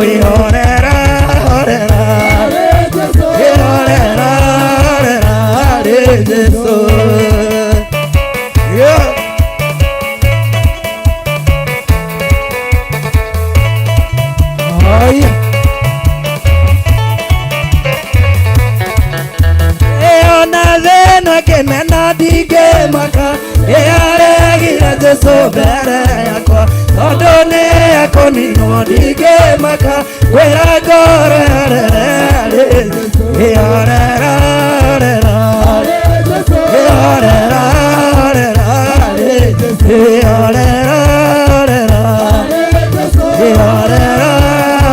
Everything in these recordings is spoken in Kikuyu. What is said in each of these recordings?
Horera, horera, horera, horera, harĩ Jesũ. Yeah. Haya. Ona thĩna ngĩmena ndingĩmaka, ĩaregire Jesũ mbere yakwa, tondũ nĩ ekũninwo ndingĩmaka, ngwĩra ngoro horera, horera, horera, horera, horera, horera, horera, horera,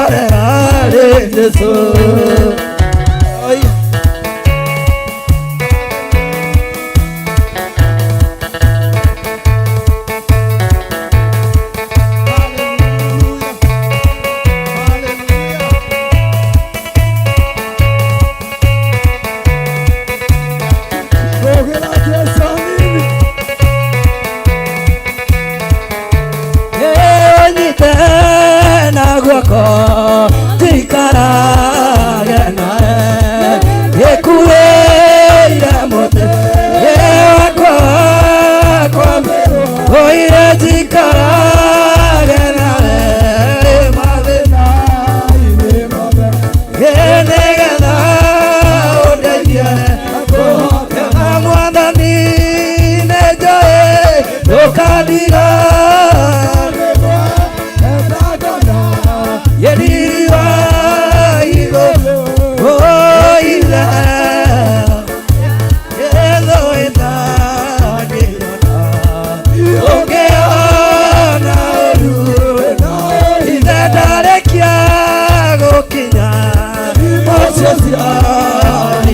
horera, Jesũ. Ai. Hallelujah. Hallelujah. Rogera Jesu nini? Ũnyite na guoko ndikarage nawe, gĩkuĩire mũtĩ wakwa oire, njikarage nawe mathĩna nĩgetha ũndeithie kũhota Mwathani, nĩ njũĩ ndũkandiga yeriri wa igũrũ oire ĩthũ ĩtangĩona ũngĩona ũru ithe ndarĩkia gũkinya mũciĩ cia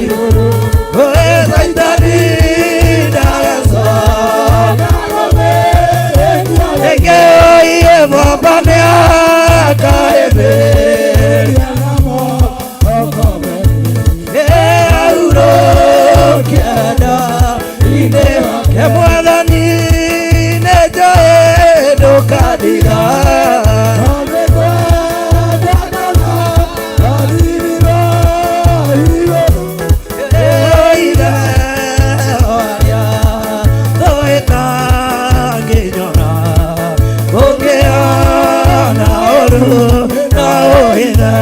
igũrũ, Saitani ndagacoka rĩngĩ, oiye Baba nĩakahĩmbĩria ahurũkĩenda inĩ wake. Mwathani, nĩ njũĩ ndũkandiga. Oire arĩa thũ ĩtangĩnyona, ũngĩona ũru na ũhithe.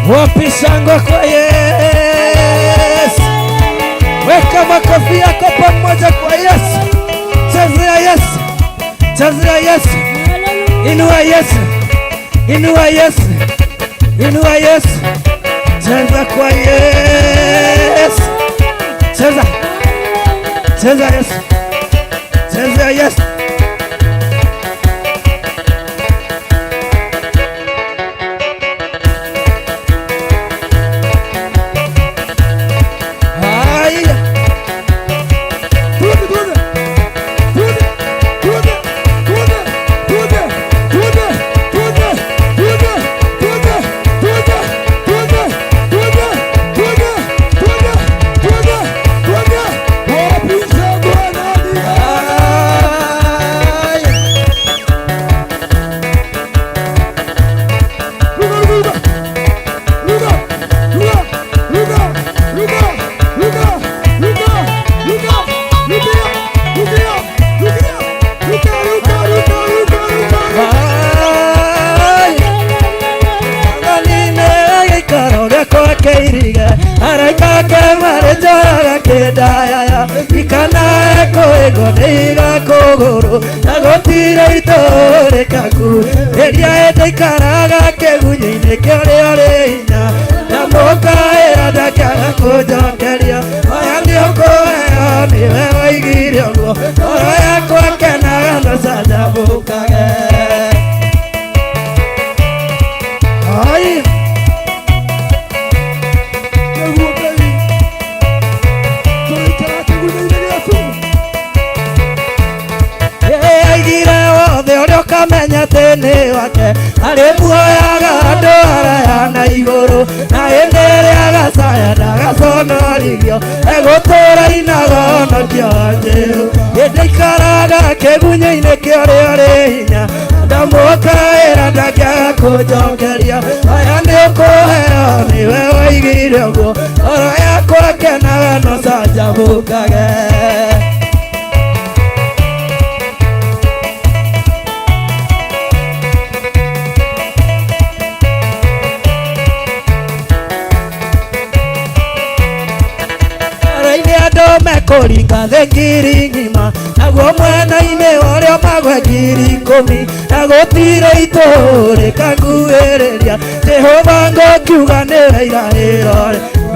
Wapi shangwe kwa Yesu? Weka makofi yako pamoja kwa Yesu. Chezea Yesu, chezea Yesu, inua Yesu, inua Yesu, inua Yesu, cheza kwa Yesu, cheza, cheza Yesu, cheza Yesu. Haya. Twende, twende. Twende, twende, twende, twende, twende, twende, twende, twende, twende, twende, twende, twende, twende, twende, twende. Wapi shangwe nani? Haya. Ruka, ruka. Ruka, ruka, ruka, ruka, ruka, ruka, ruka, rukia, rukia, rukia, ruka, ruka, ruka, ruka, ruka, ruka. Haya. Gĩikaro gĩakwa kĩirige, araika ake marĩ njoraga kĩndayaya, ikanae kũĩgwo nĩ iga kũgũrũ, na gũtirĩ itũrĩkaku ĩrĩa ĩndĩikaraga kĩgunyĩ-inĩ kĩa ũrĩa ũrĩ hinya, na mũkaĩra ndakĩaga kũnjokeria, oya nĩ ũkũheo nĩwe waigire ũguo, ngoro yakwa kenaga na canjamũkage. Ai. Nĩguo Ngai, tũikara kĩgunyĩ-inĩ gĩaku. Aigire wothe. Wothe ũrĩa ũkamenya atĩ nĩ wake arĩmuoyaga andũ araya na igũrũ na hĩndĩ ĩrĩa agacaya ndagaconorithio egũtũũra inaga honokio njĩru hĩndĩ ikaraga kĩgunyĩ-inĩ kĩa ũrĩa ũrĩ hinya ndamũkaĩra ndangĩaga kũnjokeria aya nĩ ũkũheo nĩwe waigire ũguo ngoro yakwa kenaga no canjamũkage. Bara-inĩ andũ mekũringa thĩ ngiri ng'ima naguo mwena-inĩ ũrĩa magwe 10,000 na gũtirĩ itũũrĩkanguhĩrĩria Jehova ngũkiuga nĩwe iraĩro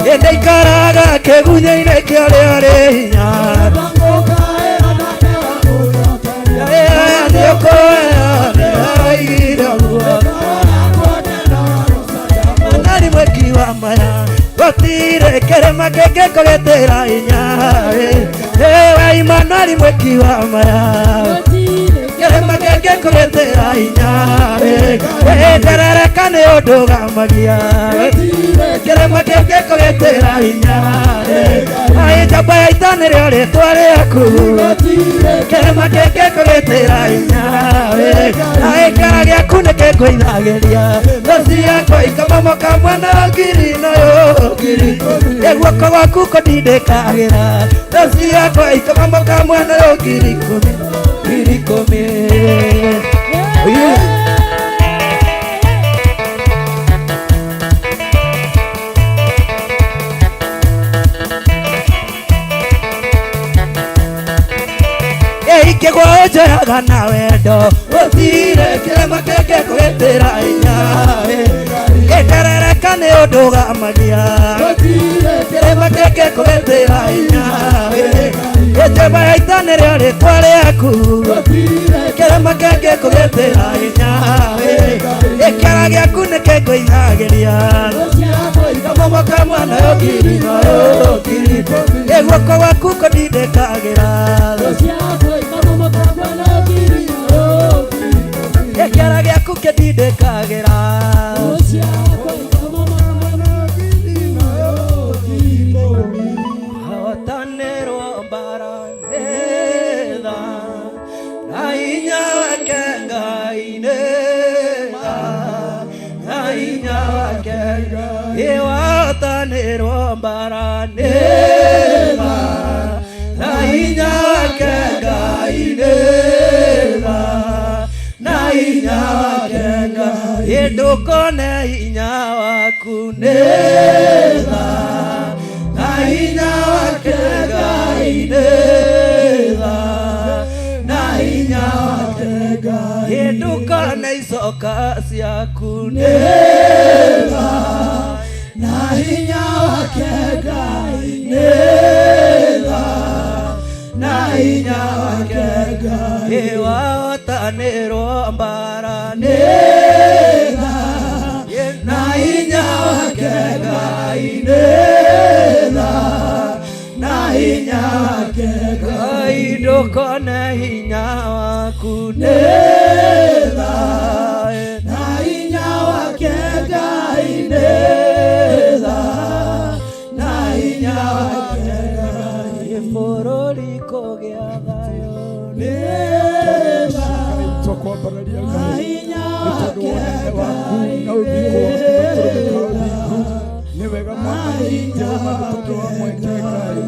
hĩndĩ ikaraga kĩgunyĩ-inĩ kĩa ũrĩa ũrĩ hinya nĩ ũkũheo nĩwe waigire ũguo Manari mweki wa maya gũtirĩ kĩrĩma kĩngĩkũgitĩra hinya ewe Imanueli mweki wa maya kĩrĩma kĩngĩkũgitĩra hinya nderereka nĩ ũndũ gamagia kĩrĩma kĩngĩkũgitĩra hinya ai njamba ya ita nĩrĩo rĩtwa rĩaku kĩrĩma kĩngĩkũgitĩra hinya ai kĩara gĩaku nĩkĩngũithagĩria thũ ciakwa ikamomoka mwena ngiri nayo ngiri guoko gwaku kũndindĩkagĩra thũ ciakwa ikamomoka mwena 10,000 10,000. Yeah. Ikĩgwa ũnjoyaga na wendo gũtirĩ kĩrĩma kĩngĩkũgitĩra hinya ĩnderereka nĩ ũndũ gamagia kĩrĩma kĩngĩkũgitĩra hinya ĩnjamba ya ita nĩrĩo rĩtwa rĩaku kĩrĩma kĩngĩkũgitĩra hinya ĩkĩara gĩaku nĩkĩngũithagĩria kamomoka mwana yo ngiri nayo ngiri guoko gwaku kũndindĩkagĩra gĩkĩara gĩaku kĩndindĩkagĩra hotanĩrwo mbara nĩ tha na hinya wake Ngai nĩ tha na hinya wake ĩwatanĩrwo mbara nĩ tha na hinya wake Ngai nĩ tha na hinya wake Ngai ndũkone hinya waku nĩ tha na hinya wake Ngai nĩ tha na hinya wake Ngai ndũkone icoka ciaku nĩ tha na hinya wake Ngai nĩ tha na hinya wake Ngai wahotanĩrwo mbara nĩ tha na hinya wake Ngai nĩ tha na hinya wake Ngai ndũkone hinya waku nĩ tha na hinya wake Ngai nĩ tha na hinya wake Ngai bũrũri kũgĩa thayũ nĩ tha Twakwambararia Ngai nĩ tondũ wa ũnene waku na ũthingu waku gatũrũme ka ũthingu nĩ wega Mwathani Jehova nĩ tondũ wa mweke Ngai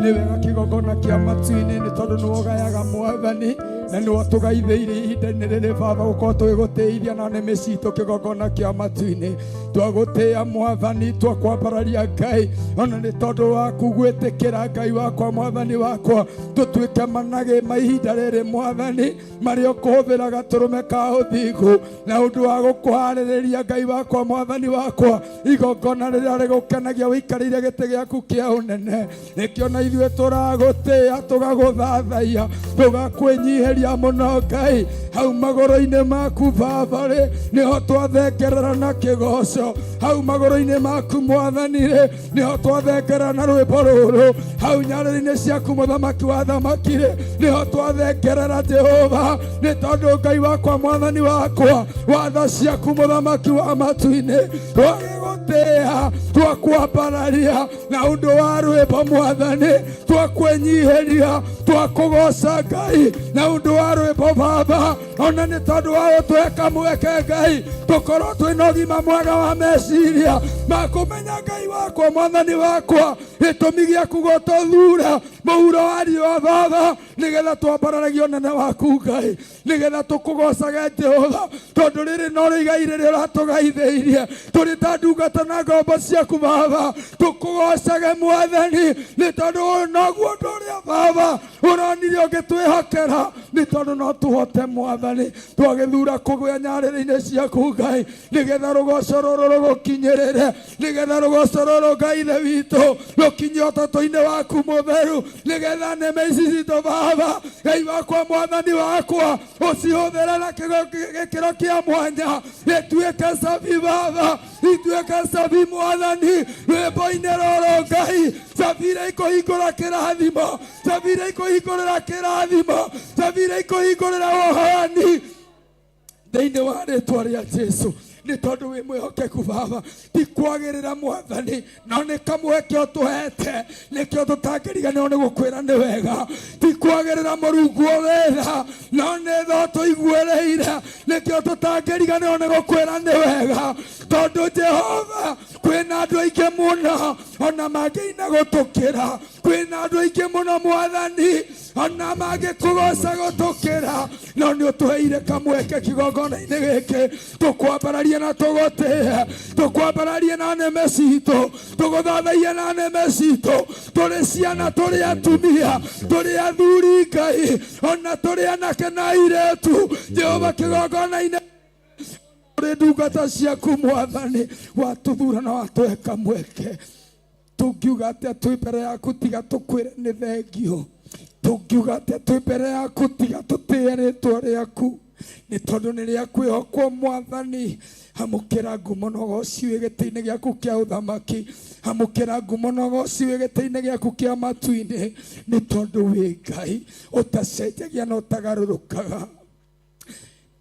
nĩ wega kĩgongona kĩa matu-inĩ nĩ tondũ nĩ wogayaga Mwathani na nĩ watũgaithĩirie ihinda-inĩ rĩrĩ Baba gũkorwo tũgĩgũtĩithia na nĩmĩ citũ kĩgongona kĩa matu-inĩ twagũtĩĩa Mwathani twakwambararia Ngai ona nĩ tondũ waku gwĩtĩkĩra Ngai wakwa Mwathani wakwa tũtuĩke managĩ ma ihinda rĩrĩ Mwathani marĩa ũkũhũthĩra gatũrũme ka ũthingu na ũndũ wa gũkũharĩrĩria Ngai wakwa Mwathani wakwa igongona rĩrĩa rĩgũkenagia wĩikarĩire gĩtĩ gĩaku kĩa ũnene nĩkĩo na ithuĩ tũragũtĩĩa tũgagũthathaiya tũgakwĩnyihĩria mũno Ngai Hau magũrũ-inĩ maku Baba-rĩ, nĩho twathengerera na kĩgoco. Hau magũrũ-inĩ maku Mwathani-rĩ, nĩho twathengerera na rwĩmbo rũrũ. Hau nyarĩrĩ-inĩ ciaku Mũthamaki wa athamaki-rĩ, nĩho twathengerera Jehova, nĩ tondũ Ngai wakwa Mwathani wakwa, watha ciaku Mũthamaki wa matu-inĩ, twagĩgũtĩĩa, twakwambararia na ũndũ wa rwĩmbo Mwathani, twakwĩnyihĩria, twakũgoca Ngai na ũndũ wa rwĩmbo Baba, ona nĩ tondũ wa gũtũhe kamweke Ngai tũkorwo twĩna ũgima mwega wa meciria ma kũmenya Ngai wakwa Mwathani wakwa, gĩtũmi gĩaku gũtũthura mũhuro wa riũa Baba, nĩgetha twambararagie ũnene waku Ngai, nĩgetha tũkũgocage Jehova, tondũ rĩrĩ no igai rĩrĩa ũratũgaithĩirie tũrĩ ta ndungata na ngombo ciaku Baba, tũkũgocage Mwathani, nĩ tondũ ũyũ noguo ũndũ ũrĩa Baba ũronire ũngĩtwĩhokera, nĩ tondũ no tũhote Mwathani, twagĩthura kũgĩa nyarĩrĩ-inĩ ciaku Ngai, nĩgetha rũgoco rũrũ rũgũkinyĩrĩre, nĩgetha rũgoco rũrũ Ngai Ithe witũ rũkinye ũtatũ-inĩ waku mũtheru, nĩgetha nĩme ici citũ Baba Ngai wakwa Mwathani wakwa ũcihũthĩre na gĩkĩro kĩa mwanya, gĩtuĩke cabi Baba, ituĩke cabi Mwathani rwĩmbo-inĩ rũrũ Ngai, cabi iria ikũhingũra kĩrathimo, cabi iria ikũhingũrĩra kĩrathimo, cabi iria ikũhingũrĩra wohani thĩinĩ wa rĩtwa rĩa Jesu, nĩ tondũ wĩ mwĩhokeku Baba, ti kwagĩrĩra Mwathani, no nĩ kamweke ũtũhete, nĩkĩo tũtangĩriganĩrwo nĩ gũkwĩra nĩ wega. Ti kwagĩrĩra Mũrungu ũrĩra, no nĩ tha ũtũiguĩrĩire, nĩkĩo tũtangĩriganĩrwo nĩ gũkwĩra nĩ wega, tondũ Jehova kwĩna andũ aingĩ mũno ona mangĩina gũtũkĩra, kwĩna andũ aingĩ mũno Mwathani ona mangĩkũgoca gũtũkĩra, no nĩ ũtũheire kamweke kĩgongona-inĩ gĩkĩ tũkwambararie na tũgũtĩe, tũkwambararie na nĩme citũ, tũgũthathaiye na nĩme citũ, tũrĩ ciana, tũrĩ atumia, tũrĩ athuri Ngai, ona tũrĩ anake na airĩtu Jehova kĩgongona-inĩ tũrĩ ndungata ciaku Mwathani, watũthura na watũhe kamweke. Tũngiuga atĩa twĩ mbere yaku tiga tũkwĩre nĩ thengio? Tũngiuga atĩa twĩ mbere yaku tiga tũtĩe rĩtwa rĩaku? Nĩ tondũ nĩ rĩa kwĩhokwo Mwathani. Amũkĩra ngumo na ũgoci wĩ gĩtĩ-inĩ gĩaku kĩa ũthamaki, amũkĩra ngumo na ũgoci wĩ gĩtĩ-inĩ gĩaku kĩa matu-inĩ, nĩ tondũ wĩ Ngai ũtacenjagia na ũtagarũrũkaga.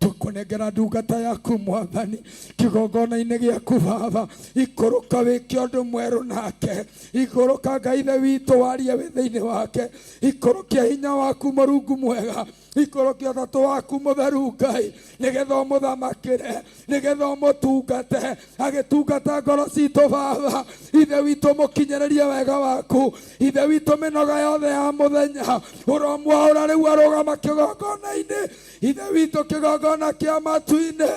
Tũkũnengera ndungata yaku Mwathani kĩgongona-inĩ gĩaku Baba, ikũrũka wĩke ũndũ mwerũ nake, ikũrũka Ngai Ithe witũ warie wĩ thĩinĩ wake, ikũrũkia hinya waku Mũrungu mwega, ikũrũkia ũtatũ waku mũtheru Ngai, nĩgetha ũmũthamakĩre, nĩgetha ũmũtungate, agĩtungata ngoro citũ Baba. Ithe witũ mũkinyĩrĩrie wega waku, Ithe witũ mĩnoga yothe ya mũthenya ũromwaũra rĩu arũgama kĩgongona-inĩ, Ithe witũ kĩgongona kĩa matu-inĩ,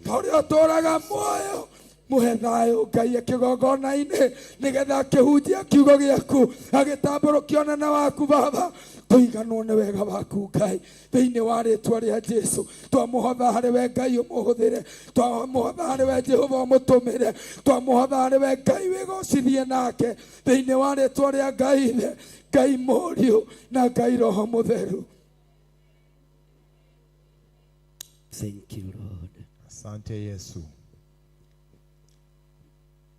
ũrĩa ũtũũraga muoyo, mũhe thayũ Ngai kĩgongona-inĩ, nĩgetha akĩhunjia kiugo gĩaku, agĩtambũrũkia ũnene waku Baba, tũiganwo nĩ wega waku Ngai, thĩinĩ wa rĩtwa rĩa Jesu. Twamũhotha harĩ we Ngai ũmũhũthĩre, twamũhotha harĩ we Jehova ũmũtũmĩre, twamũhotha harĩ we Ngai wĩgocithie nake, thĩinĩ wa rĩtwa rĩa Ngai Ithe, Ngai Mũriũ na Ngai Roho Mũtheru. Thank you, Lord. Asante Yesu.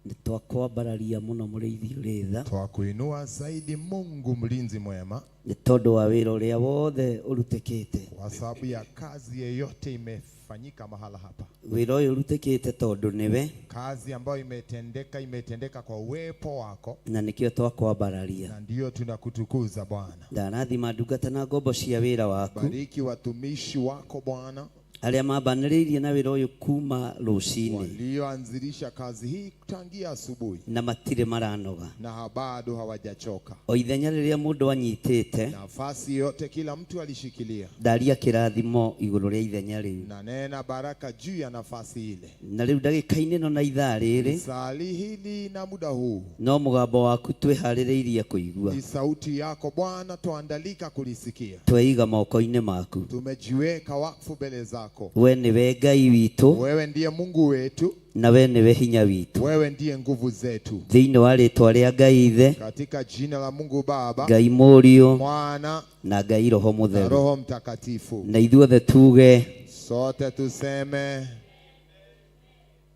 Nĩ twakwambararia mũno mũrĩithi ũrĩ tha. Twakuinua zaidi Mungu mlinzi mwema, nĩ tondũ wa wĩra ũrĩa wothe ũrutĩkĩte, kwa sababu ya kazi yeyote imefanyika mahala hapa. Wĩra ũyũ ũrutĩkĩte tondũ nĩwe, Kazi ambayo imetendeka imetendeka kwa uwepo wako, na nĩkĩo twakwambararia, na ndiyo tunakutukuza Bwana. Ndarathima ndungata na ngombo cia wĩra waku, Bariki watumishi wako Bwana, arĩa mambanĩrĩirie na wĩra ũyũ kuma rũcinĩ, walioanzilisha kazi hii tangia asubuhi, na matirĩ maranoga, na bado hawajachoka. O ithenya rĩrĩa mũndũ anyitĩte, Nafasi yote kila mtu alishikilia, ndaria kĩrathimo igũrũ rĩa ithenya rĩu, na nena baraka juu ya nafasi ile. Na rĩu ndagĩka-inĩ ĩno na ithaa rĩrĩ, Sali hili na muda huu, no mũgambo waku twĩharĩrĩirie kũigua, ni sauti yako Bwana tuandalika kulisikia. Tweiga moko-inĩ maku, Tumejiweka wakfu mbele zako. lako. We nĩwe Ngai witũ, Wewe ndiye Mungu wetu, na we nĩwe hinya witũ. Wewe ndiye nguvu zetu. Thĩinĩ wa rĩtwa rĩa Ngai Ithe, Katika jina la Mungu Baba, Ngai Mũriũ, Mwana na Ngai Roho na Mũtheru. Roho Mtakatifu, Na ithuothe tuge, sote tuseme,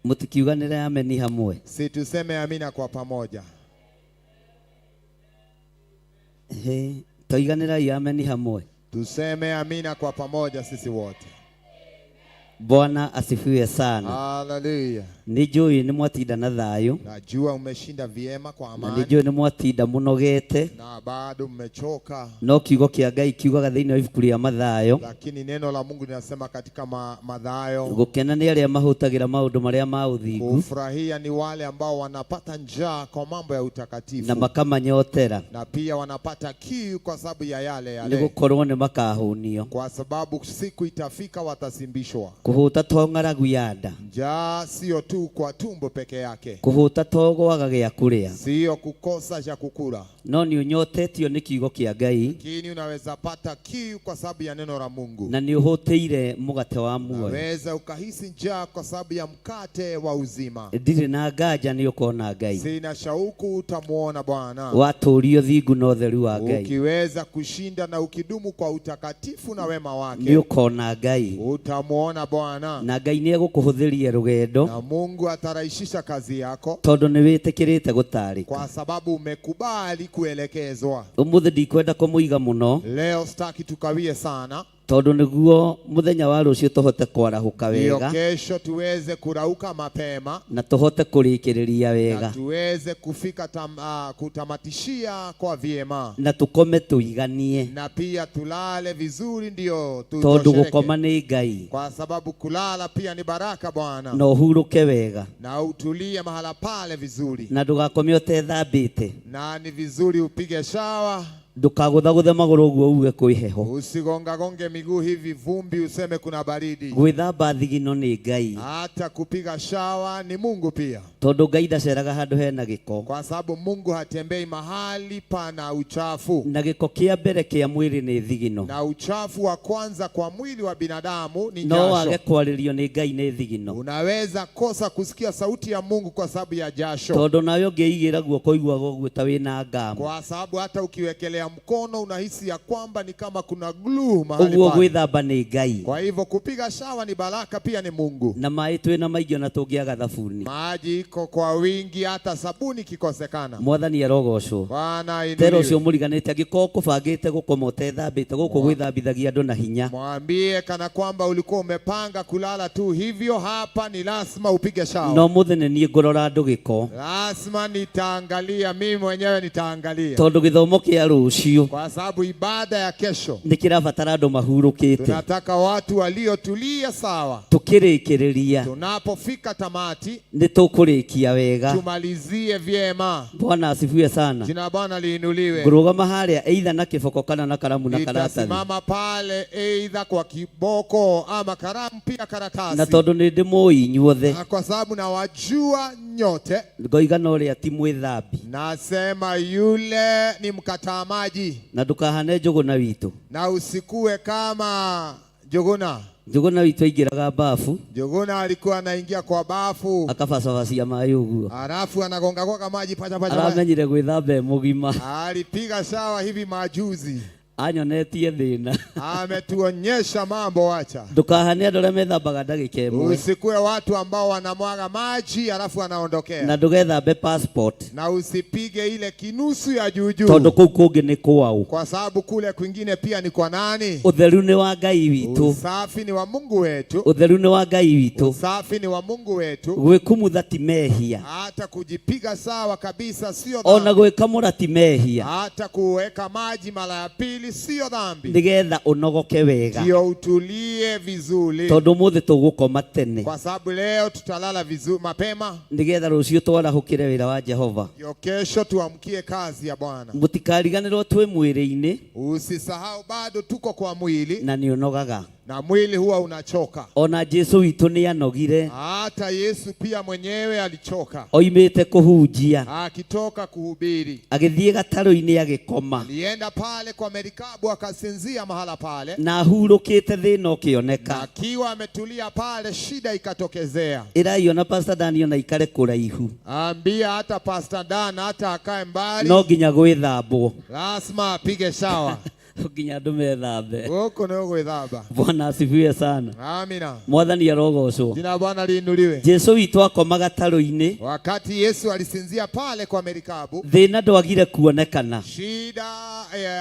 mũtikiuganĩre ameni hamwe. Si tuseme amina kwa pamoja? Hĩ, toiganĩrai ameni hamwe. Tuseme amina kwa pamoja sisi wote. Bwana asifiwe sana. Haleluya. Nĩ njũĩ nĩ mwatinda na thayũ, Najua umeshinda vyema kwa na nĩ amani njũĩ nĩ mwatinda mũnogete, na bado mmechoka, no kiugo kĩa Ngai kiugaga thĩinĩ wa ibuku rĩa Mathayo, lakini neno la Mungu linasema katika Mathayo, gũkena nĩ arĩa mahũtagĩra maũndũ marĩa ma ũthingu kufurahia ni wale ambao wanapata njaa kwa mambo ya na utakatifu makamanyotera, na pia wanapata kiu kwa sababu ya yale nĩ yale, gũkorwo nĩ makahũnio. Kwa sababu siku itafika watasimbishwa. Kũhũta to ng'aragu ya nda, Njaa sio tu kwa tumbo peke yake, kũhũta to gwaga gĩa kũrĩa, sio kukosa cha kukula, no nĩ ũnyotetio nĩ kiugo kĩa Ngai, lakini unaweza pata kiu kwa sababu ya neno la Mungu. Na nĩ ũhũtĩire mũgate wa muoyo. Unaweza ukahisi njaa kwa sababu ya mkate wa uzima. Ndirĩ na nganja nĩ ũkona Ngai. Sina shauku utamuona Bwana. Watũũrio thingu na ũtheru wa Ngai, Ukiweza kushinda na ukidumu kwa utakatifu na wema nĩ wake, ũkona Ngai, utamuona Bwana, na Ngai nĩ egũkũhũthĩria rũgendo, na Mungu atarahisisha kazi yako tondũ nĩ wĩtĩkĩrĩte gũtarĩka. Kwa sababu umekubali kuelekezwa. Ũmũthĩ ndikwenda kũmũiga mũno, Leo sitaki tukawie sana, tondũ nĩguo mũthenya wa rũciũ tũhote kwarahũka ndio wega, kesho tuweze kurauka mapema na tũhote kũrĩkĩrĩria na wega, tuweze kufika kutamatishia kwa vyema, na tũkome tũiganie, na pia tulale vizuri, ndio tondũ tutosheleke, gũkoma nĩ Ngai, kwa sababu kulala pia ni baraka Bwana, na ũhurũke wega, na utulie mahala pale vizuri, na ndũgakome ũtethambĩte, na ni vizuri upige shawa, ndũkagũthagũthe magũrũ ũguo uge kwĩ heho. Usigongagonge miguu hivi vumbi useme kuna baridi. Gwĩthamba thigino nĩ Ngai, Hata kupiga shawa ni Mungu pia, tondũ Ngai ndaceraga handũ hena gĩko, kwa sababu Mungu hatembei mahali pana uchafu, na gĩko kĩa mbere kĩa mwĩrĩ nĩ thigino. Na uchafu wa kwanza kwa mwili wa binadamu ni No wage jasho. kwarĩrio nĩ Ngai nĩ thigino, Unaweza kosa kusikia sauti ya Mungu kwa sababu ya jasho, tondũ nawe ũngĩigĩra guoko iguaga ũguo ta wĩna ngamu. Kwa sababu hata ukiwekelea mkono unahisi ya kwamba ni kama kuna glue mahali Ũguo pale. gwĩthamba nĩ Ngai, Kwa hivyo kupiga shawa ni baraka pia, ni Mungu. Na maĩ twĩna maingĩ ona tũngĩaga thabuni. Maji iko kwa wingi, hata sabuni ikikosekana. Mwathani arogocwo. Bwana Tera ũcio inuliwe. mũriganĩte angĩkorwo ũkũbangĩte gũkoma ũtethambĩte, gũkũ gwĩthambithagia andũ na hinya. Mwambie kana kwamba ulikuwa umepanga kulala tu hivyo, hapa ni lazima upige No shawa. mũthĩ nĩ niĩ ngũrora andũ gĩko, Lazima nitaangalia, mimi mwenyewe nitaangalia, tondũ gĩthomo kĩa rũciũ kwa sababu ibada ya kesho nĩ kĩrabatara andũ mahurũkĩte. Tunataka watu waliotulia sawa. Tũkĩrĩkĩrĩria Tunapofika tamati nĩ tũkũrĩkia wega. Tumalizie vyema. Bwana asifiwe sana. Jina la Bwana liinuliwe. Ngũrũgama harĩa either na kĩboko kana na karamu na karatathi, Nitasimama pale either kwa kiboko ama karamu pia na karatasi, tondũ nĩ ndĩmũĩ inyuothe, na kwa sababu nawajua nyote, ngoiga na ũrĩa ti mwĩthambi, nasema yule ni mkataa maji, na ndũkahane Njũgũna witũ. Na usikue kama Njuguna. Njũgũna witũ aingĩraga bafu, Njuguna alikuwa anaingia kwa bafu akabacabacia maĩ ũguo, halafu anagonga gonga maji pacha pacha, pacha. Aramenyire gwĩthamba e mũgima. Alipiga shawa hivi majuzi, Anyonetie thĩna. Ametuonyesha mambo. Wacha Ndũkahane andũ arĩa methambaga ndagĩka ĩmwe, usikue watu ambao wanamwaga maji halafu wanaondokea, na ndũgethambe passport, na usipige ile kinusu ya juu juu, tondũ kũu kũngĩ nĩ kwaũ. Kwa sababu kule kwingine pia ni kwa nani? Ũtheru nĩ wa Ngai witũ. Usafi ni wa Mungu wetu, Ũtheru nĩ wa Ngai witũ. Usafi ni wa Mungu wetu. Gwĩkumutha ti mehia, Hata kujipiga sawa kabisa sio ona dhambi, gwĩkamũra ti mehia, hata kuweka maji mara ya pili sio dhambi, nĩgetha ũnogoke wega, ndio utulie vizuri, tondũ ũmũthĩ tũgũkoma tene, kwa sababu leo tutalala vizuri mapema, nĩgetha rũciũ twarahũkĩre wĩra wa Jehova. Ndio kesho tuamkie kazi ya Bwana. Mũtikariganĩrwo twĩ mwĩrĩ-inĩ, Usisahau bado tuko kwa mwili na nĩ ũnogaga. Na mwili huwa unachoka. Ona Jesu witũ nĩ anogire. Hata Yesu pia mwenyewe alichoka. Oimĩte kũhunjia. Akitoka kuhubiri. Agĩthiĩ gatarũ-inĩ agĩkoma. Alienda pale kwa merikabu akasinzia mahala pale. Na ahurũkĩte thĩna ũkĩoneka. Akiwa ametulia pale, shida ikatokezea. Ĩrai ona Pastor Dan ona ikare kũraihu. Ambia hata Pastor Dan hata akae mbali. No nginya gwĩthambwo. Lazima apige shawa. No nginya andũ methambe. Gũkũ nĩ ũgwĩthamba. Bwana asifiwe sana. Amina. Mwathani arogocwo. Jina la Bwana liinuliwe. Jesu witũ akoma gatarũ-inĩ. Wakati Yesu alisinzia pale kwa merikabu, Thĩna ndwagire kuonekana. Shida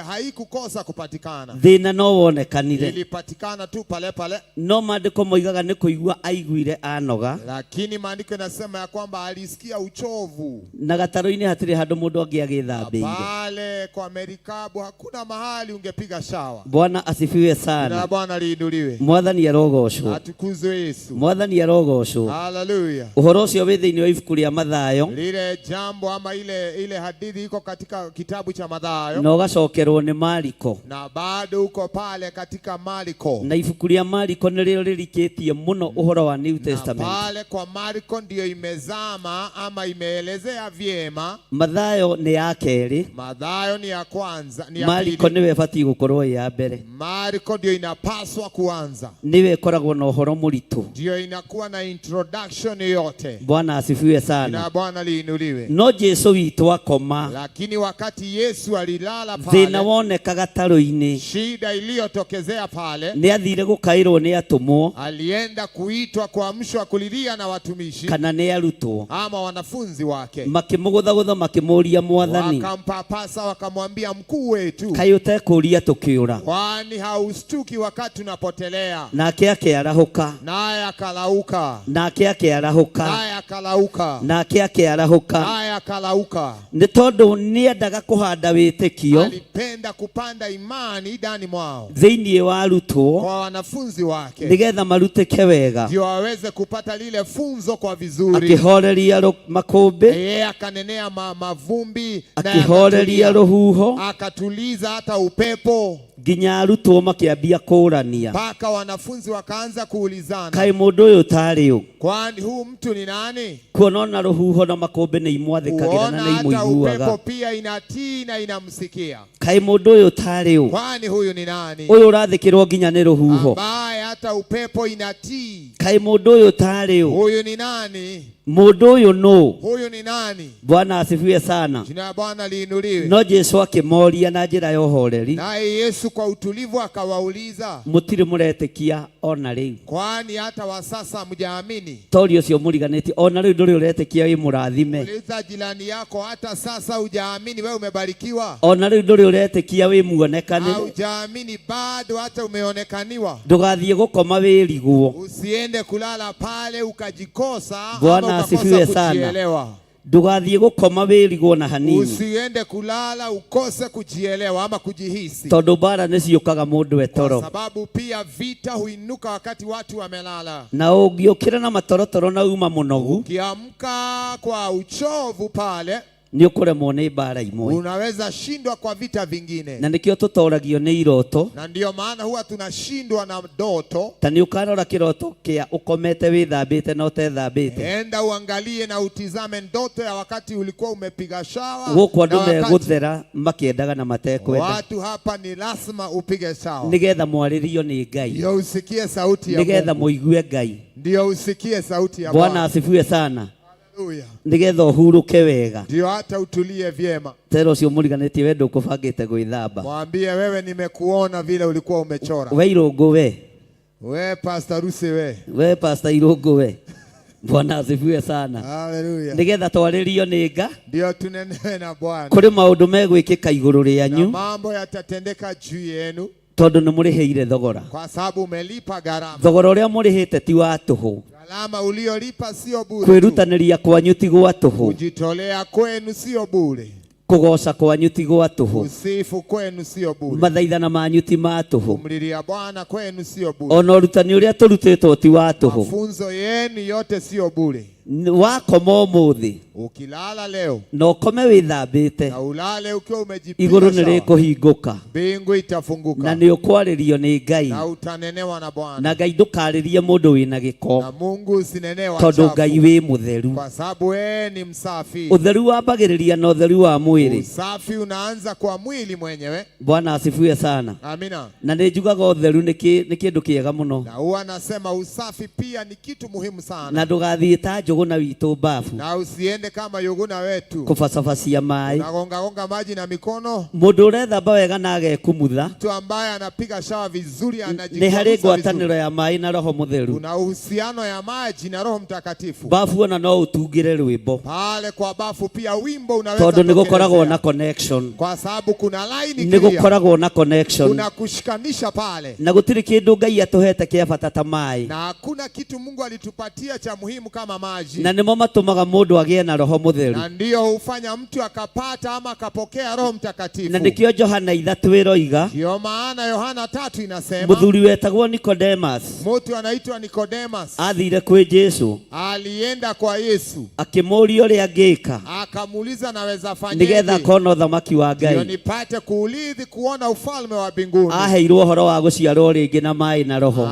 haikukosa kupatikana. Thĩna no wonekanire. Ilipatikana tu pale pale. No maandĩko moigaga nĩ kũigua aiguire anoga. Lakini maandiko inasema ya kwamba alisikia uchovu. Na gatarũ-inĩ hatirĩ handũ mũndũ angĩagĩthambĩire. Pale kwa merikabu hakuna mahali ungepiga shawa. Bwana asifiwe sana. Jina la Bwana liinuliwe. Mwathani arogocwo. Atukuzwe Yesu. Mwathani arogocwo. Haleluya. Ũhoro ũcio wĩ thĩinĩ wa ibuku rĩa Mathayo. Lile jambo ama ile hadithi iko katika kitabu cha Mathayo. Na ũgacokerwo nĩ Mariko. Na bado uko pale katika Mariko. Na ibuku rĩa Mariko nĩrĩo rĩrikĩtie mũno ũhoro wa New Na Testament. pale kwa Mariko ndio imezama ama imeelezea vyema. Mathayo nĩ ya kerĩ. Mathayo ni ya kwanza, ni ya Mariko pili. nĩwe ĩbatiĩ gũkorwo ĩ ya mbere. Mariko ndio inapaswa kuanza. Nĩwe ĩkoragwo na ũhoro mũritũ. Ndio inakuwa na introduction yote. Bwana asifiwe sana. Na Bwana liinuliwe. No Jesu witũ akoma. Lakini wakati Yesu alilala pale, Thĩna woneka gatarũ-inĩ. Shida iliyotokezea pale, Nĩ athire gũkaĩrwo nĩ atũmwo. Alienda kuitwa, kuamshwa, kulilia na watumishi. Kana nĩ arutwo. Ama wanafunzi wake. Makĩmũgũthagũtha makĩmũũria Mwathani. Wakampapasa wakamwambia mkuu wetu. Kaĩ ũtekũũria tũkĩũra? Kwani haustuki wakati tunapotelea? Nake akĩarahũka. Naye akalauka. Nake akĩarahũka. Naye akalauka. Nake akĩarahũka. Naye akalauka. Nĩ tondũ nĩendaga kũhanda wĩtĩkio. Alipenda kupanda imani ndani mwao. Thĩinĩ wa arutwo. Kwa wanafunzi wake. Nĩgetha marutĩke wega. Ndio waweze kupata lile funzo kwa vizuri. Akĩhoreria makũmbĩ. Yeye akanenea mavumbi na Akĩhoreria yakatulia. rũhuho. Akatuliza hata upepo. Nginya arutwo makĩambia kũũrania. Mpaka wanafunzi wakaanza kuulizana. Kaĩ mũndũ ũyũ tarĩ ũ? Kwani huu mtu ni nani? Kuona ona rũhuho na makũmbĩ nĩ imwathĩkagĩra na Kuona nĩ hata imũiguaga. upepo pia inatii na inamsikia. Kaĩ mũndũ ũyũ tarĩ ũ? Kwani huyu ni nani? Ũyũ ũrathĩkĩrwo nginya nĩ rũhuho. Ambaye hata upepo inatii. Kaĩ mũndũ ũyũ tarĩ ũ? Huyu ni nani? Mũndũ ũyũ nũ? Huyu ni nani? Bwana asifiwe sana. Jina la Bwana liinuliwe. No Jesu akĩmoria na njĩra ya ũhoreri. Naye Yesu kwa utulivu akawauliza, Mũtirĩ mũretĩkia ona rĩu? Kwani hata wa sasa mjaamini? Tori ũcio mũriganĩtie ona rĩu ndũrĩ ũretĩkia wĩ mũrathime. Uliza jirani yako, hata sasa hujaamini wewe umebarikiwa? Ona rĩu ndũrĩ ũretĩkia wĩ muonekanĩre. Haujaamini bado hata umeonekaniwa. Ndũgathiĩ gũkoma wĩrigwo. Usiende kulala pale ukajikosa ama Bwana ukakosa asifiwe sana. kujielewa. Ndũgathiĩ gũkoma wĩrigwo na hanini. Usiende kulala ukose kujielewa ama kujihisi. Tondũ mbara nĩciũkaga mũndũ etoro. Kwa sababu pia vita huinuka wakati watu wamelala. Na ũngĩũkĩra na matorotoro na uma mũnogu, Ukiamka kwa uchovu pale, nĩ ũkũremwo nĩ mbara imwe. Unaweza shindwa kwa vita vingine. Na nĩkĩo tũtoragio nĩ iroto. Na ndio maana huwa tunashindwa na ndoto. Ta nĩ ũkarora kĩroto kĩa ũkomete wĩthambĩte na ũtethambĩte. Enda uangalie na utizame ndoto ya wakati ulikuwa umepiga shawa. Gũkũ andũ na wakati megũthera makĩendaga na matekwenda. Watu hapa ni lazima upige shawa. Nĩgetha mwarĩrio nĩ Ngai. Ndio usikie sauti ya Nĩgetha Mungu. mũigue Ngai. Ndio usikie sauti ya Bwana Bwana. asifiwe sana. Haleluya. Nĩgetha ũhurũke wega. Ndio hata utulie vyema. Tera ũcio mũriganĩtie we ndũkũbangĩte gwĩthamba. Mwambie wewe nimekuona vile ulikuwa umechora. We Irũngũ we. We Pastor Ruse we. We Pastor Irũngũ we. Bwana asifiwe sana. Haleluya. Nĩgetha twarĩrio nĩ Nga. Ndio tunenewe na Bwana. Kũrĩ maũndũ megwĩkĩka igũrũ rĩanyu. Na mambo yatatendeka juu yenu. Tondũ nĩ mũrĩhĩire thogora. Kwa sababu umelipa gharama. Thogora ũrĩa mũrĩhĩte ti wa tũhũ. Gharama uliolipa sio bure tu. Kwĩrutanĩria kwanyu ti gwa tũhũ. Kujitolea kwenu sio bure. Kũgoca kwanyu ti gwa tũhũ. Kusifu kwenu sio bure. Mathaithana manyu ti ma tũhũ. Kumlilia Bwana kwenu sio bure. Ona ũrutani ũrĩa tũrutĩtwo ti wa tũhũ. Mafunzo yenu yote sio bure. Wakoma ũmũthĩ Ukilala leo na ũkome wĩthambĩte, na ulale ukiwa umejipiga igũrũ nĩ shawa, rĩkũhingũka mbingu na itafunguka nĩ ũkwarĩrio nĩ Ngai. Na utanenewa na Bwana. Na Ngai ndũkarĩrie mũndũ wĩna gĩko, Na Mungu usinenee tondũ Ngai wachafu, wĩ mũtheru. kwa sababu yeye ni msafi. Ũtheru wambagĩrĩria na ũtheru wa mwĩrĩ. Usafi unaanza kwa mwili mwenyewe. Bwana asifiwe sana. Amina. Na nĩ njugaga ũtheru nĩ kĩndũ kĩega mũno. Na huwa anasema usafi pia ni kitu muhimu sana, Na ndũgathiĩ ta Njũgũna witũ bafu na usiende kama Yuguna wetu kũbacabacia maĩ. unagongagonga maji na mikono. Mũndũ ũrethamba wega na agekumutha, Mtu ambaye anapiga shawa vizuri, nĩ harĩ anajikwaruza vizuri, ngwatanĩro ya maĩ na Roho Mũtheru. kuna uhusiano ya maji na Roho Mtakatifu. Bafu ona no ũtungĩre rwĩmbo, Pale kwa bafu pia wimbo unaweza tondũ nĩ gũkoragwo tokelezea, na connection. kwa sababu kuna laini Nĩ clear, gũkoragwo na connection. kuna kushikanisha pale, Na gũtirĩ kĩndũ Ngai atũhete kĩa bata ta maĩ, na hakuna kitu Mungu alitupatia cha muhimu kama maji, na nĩmo matũmaga mũndũ agĩe na Roho Mũtheru. Na ndiyo hufanya mtu akapata ama akapokea Roho Mtakatifu. Na nĩkĩo Johana 3 ĩroiga, Ndiyo maana Yohana 3 inasema mũthuri wetagwo Nicodemus mtu anaitwa Nicodemus athire kwĩ Jesu, alienda kwa Yesu akĩmũũria ũrĩa angĩka akamuuliza, naweza nĩgetha fanyeje akona ũthamaki wa ndio Ngai. nipate kuulithi kuona ufalme wa mbinguni? Aheirwo ũhoro wa gũciarwo rĩngĩ na maĩ na Roho.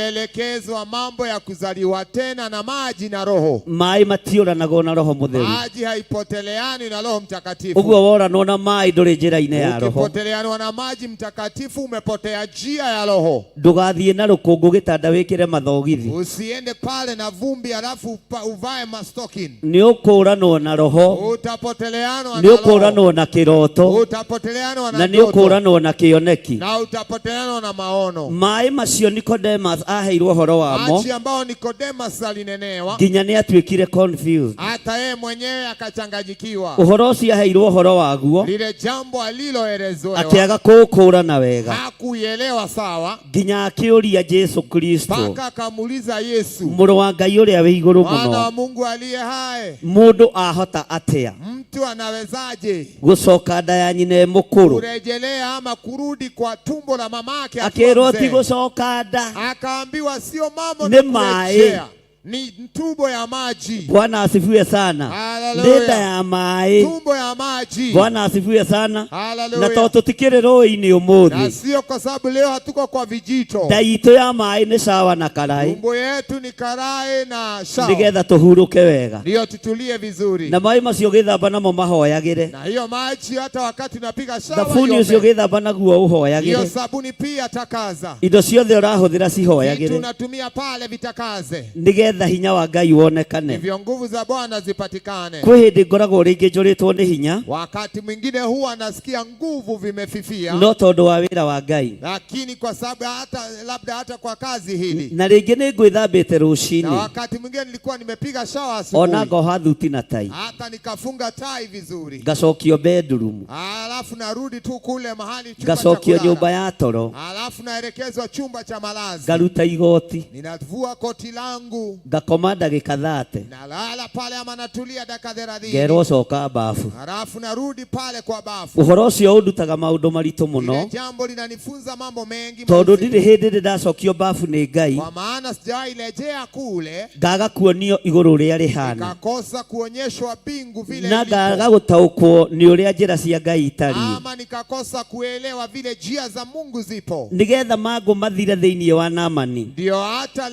Alielekezwa mambo ya kuzaliwa tena na maji na Roho. Maĩ matiũranagwo na Roho Mũtheru. Maji haipoteleani na Roho Mtakatifu. Ũguo woranwo na maĩ ndũrĩ njĩra-inĩ ya Roho. Ukipoteleanwa na maji mtakatifu umepotea njia ya Roho. Ndũgathiĩ na rũkũngũ gĩtanda wĩkĩre mathogithi. Usiende pale na vumbi alafu uvae mastokin. Nĩ ũkũranwo na Roho, Utapoteleanwa nĩ na Roho. ũkũranwo na kĩroto, Utapoteleanwa na na nĩ ndoto ũkũranwo na kĩoneki. na utapoteleanwa na maono. Maĩ macio Nicodemus aheirwo ũhoro wamo, Maji ambao Nicodemus alinenewa, nginya nĩ atuĩkire confused. hata yeye mwenyewe akachanganyikiwa. Ũhoro ũcio aheirwo ũhoro waguo, Lile jambo aliloelezewa akĩaga kũũkũrana wega, hakuielewa sawa, nginya akĩũria Jesu Kristo, mpaka akamuuliza Yesu, mũrũ wa Ngai ũrĩa wĩ igũrũ mwana wa mũno, Mungu aliye hai, mũndũ ahota atĩa mtu anawezaje gũcoka nda ya nyina e mũkũrũ? kurejelea ama kurudi kwa tumbo la mamake akiwa Akĩrwo ti mzee? gũcoka nda. Akaambiwa sio mambo Ni ni maĩ. kurejea, ni tumbo ya maji. Bwana asifiwe sana. Hallelujah. Nĩ nda ya maĩ. Tumbo ya maji. Bwana asifiwe sana. Na Haleluya. tondũ tũtikĩrĩ rũĩ-inĩ Na ũmũthĩ, sio kwa sababu leo hatuko kwa vijito. nda itũ ya maĩ nĩ sawa na karaĩ, Tumbo yetu ni karai na shawa, nĩgetha tũhurũke wega. ndiyo tutulie vizuri. Na maĩ macio ũgĩthamba namo mahoyagĩre, Na hiyo maji hata wakati unapiga shawa, thabuni ũcio iombe. ũgĩthamba naguo Hiyo ũhoyagĩre, sabuni pia takaza, indo ciothe ũrahũthĩra vitu cihoyagĩre, unatumia pale vitakaze, nĩgetha hinya wa Ngai wonekane. hivyo nguvu za Bwana zipatikane. Kwĩ hĩndĩ ngoragwo rĩngĩ njũrĩtwo nĩ hinya, Wakati mwingine huwa nasikia nguvu vimefifia, no tondũ wa wĩra wa Ngai. lakini kwa sababu hata labda hata kwa kazi hili, Na rĩngĩ nĩ ngwĩthambĩte na rũcinĩ, wakati mwingine nilikuwa nimepiga shawa ona asubuhi, ngoha thuti na tai, hata nikafunga tai vizuri, ngacokio bedroom, alafu narudi tu kule mahali chumba cha ngacokio nyũmba kulala, ya toro, alafu naelekezwa chumba cha malazi, ngaruta igoti, ninavua koti langu, ngakoma ndagĩka 30, nalala pale ama natulia dakika 30, ngerwo coka bafu. alafu narudi pale kwa bafu. Ũhoro ũcio ũndutaga maũndũ maritũ Lile mũno, jambo linanifunza mambo mengi tondũ mazito. ndirĩ hĩndĩ ndĩ ndacokio bafu nĩ Ngai Kwa maana sijawahi rejea kule ngaga kuonio igũrũ ũrĩa rĩhana, nikakosa kuonyeshwa mbingu vile na ilipo, ngaga gũtaũkwo nĩ ũrĩa njĩra cia Ngai itariĩ, ama nikakosa kuelewa vile njia za Mungu zipo. nĩgetha mangũ mathire thĩinĩ wa Naamani. Ndio hata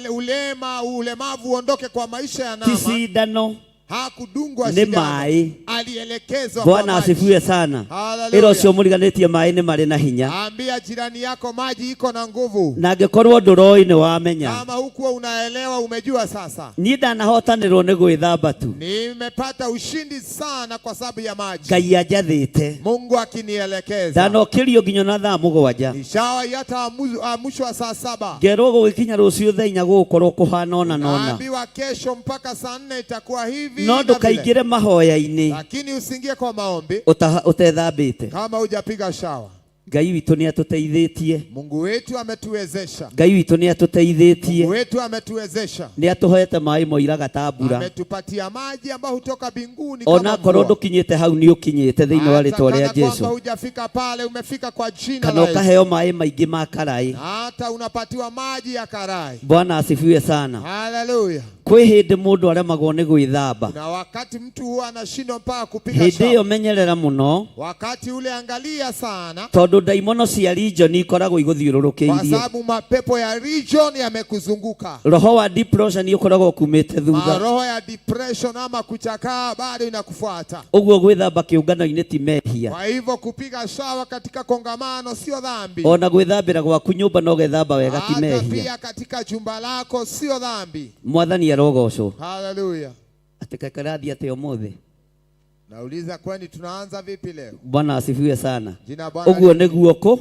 ulemavu uondoke kwa maisha ya Ti Naama. cindano, Hakudungwa nĩ sindano, maĩ. alielekezwa kwa Bwana maji. asifiwe sana. Haleluya. Ĩra ũcio mũriganĩtie maĩ nĩ marĩ na hinya, Ambia jirani yako maji iko na nguvu. na angĩkorwo ndũroĩ nĩ wamenya. Kama hukuwa unaelewa, umejua sasa. Niĩ ndanahotanĩrwo nĩ gwĩthamba tu, Nimepata ushindi sana kwa sababu ya maji, Ngai anjathĩte. Mungu akinielekeza. Ndanokĩrio nginya na thaa 7, Nishawahi hata mwisho wa saa 7, ngerwo gũgĩkinya rũciũ thaa 4 gũgũkorwo kũhana ona nona, naambiwa kesho mpaka saa 4 itakuwa hivi no na vile, ndũkaingĩre mahoya-inĩ lakini usiingie kwa maombi ũtethambĩte. kama hujapiga shawa. Ngai witũ nĩ atũteithĩtie. Mungu wetu ametuwezesha, Ngai witũ nĩ atũteithĩtie. Mungu wetu ametuwezesha, Nĩ atũhete maĩ moiraga ta mbura, ametupatia maji ambayo hutoka mbinguni kama ona korwo mvua. ndũkinyĩte hau nĩ ũkinyĩte thĩinĩ wa Hata rĩtwa rĩa kana kwamba Jesu, hujafika pale, umefika kwa jina kana la Yesu. ũkaheo maĩ maingĩ ma karaĩ. Hata unapatiwa maji ya karai. Bwana asifiwe sana. Haleluya. Kwĩ hĩndĩ mũndũ aremagwo nĩ gwĩthamba. Na wakati mtu huwa anashindwa mpaka kupiga Hĩndĩ shawa. ĩyo menyerera mũno, Wakati ule angalia sana, tondũ ndaimono cia region ikoragwo kwa igũthiũrũrũkĩirie. sababu mapepo ya region yamekuzunguka. Roho wa depression ũkoragwo ũkumĩte thutha. Maroho ya depression ama kuchakaa bado inakufuata. Ũguo gwĩthamba kĩũngano-inĩ ti mehia. Kwa hivyo kupiga shawa katika kongamano sio dhambi, Ona gwĩthambĩra gwaku nyũmba no gethamba wega ti hata mehia. pia katika chumba lako sio dhambi. Mwathani arogocwo. Haleluya! Atĩ karathi atĩa ũmũthĩ? Nauliza, kwani tunaanza vipi leo? Bwana asifiwe sana. Jina Bwana Ũguo nĩguo kũ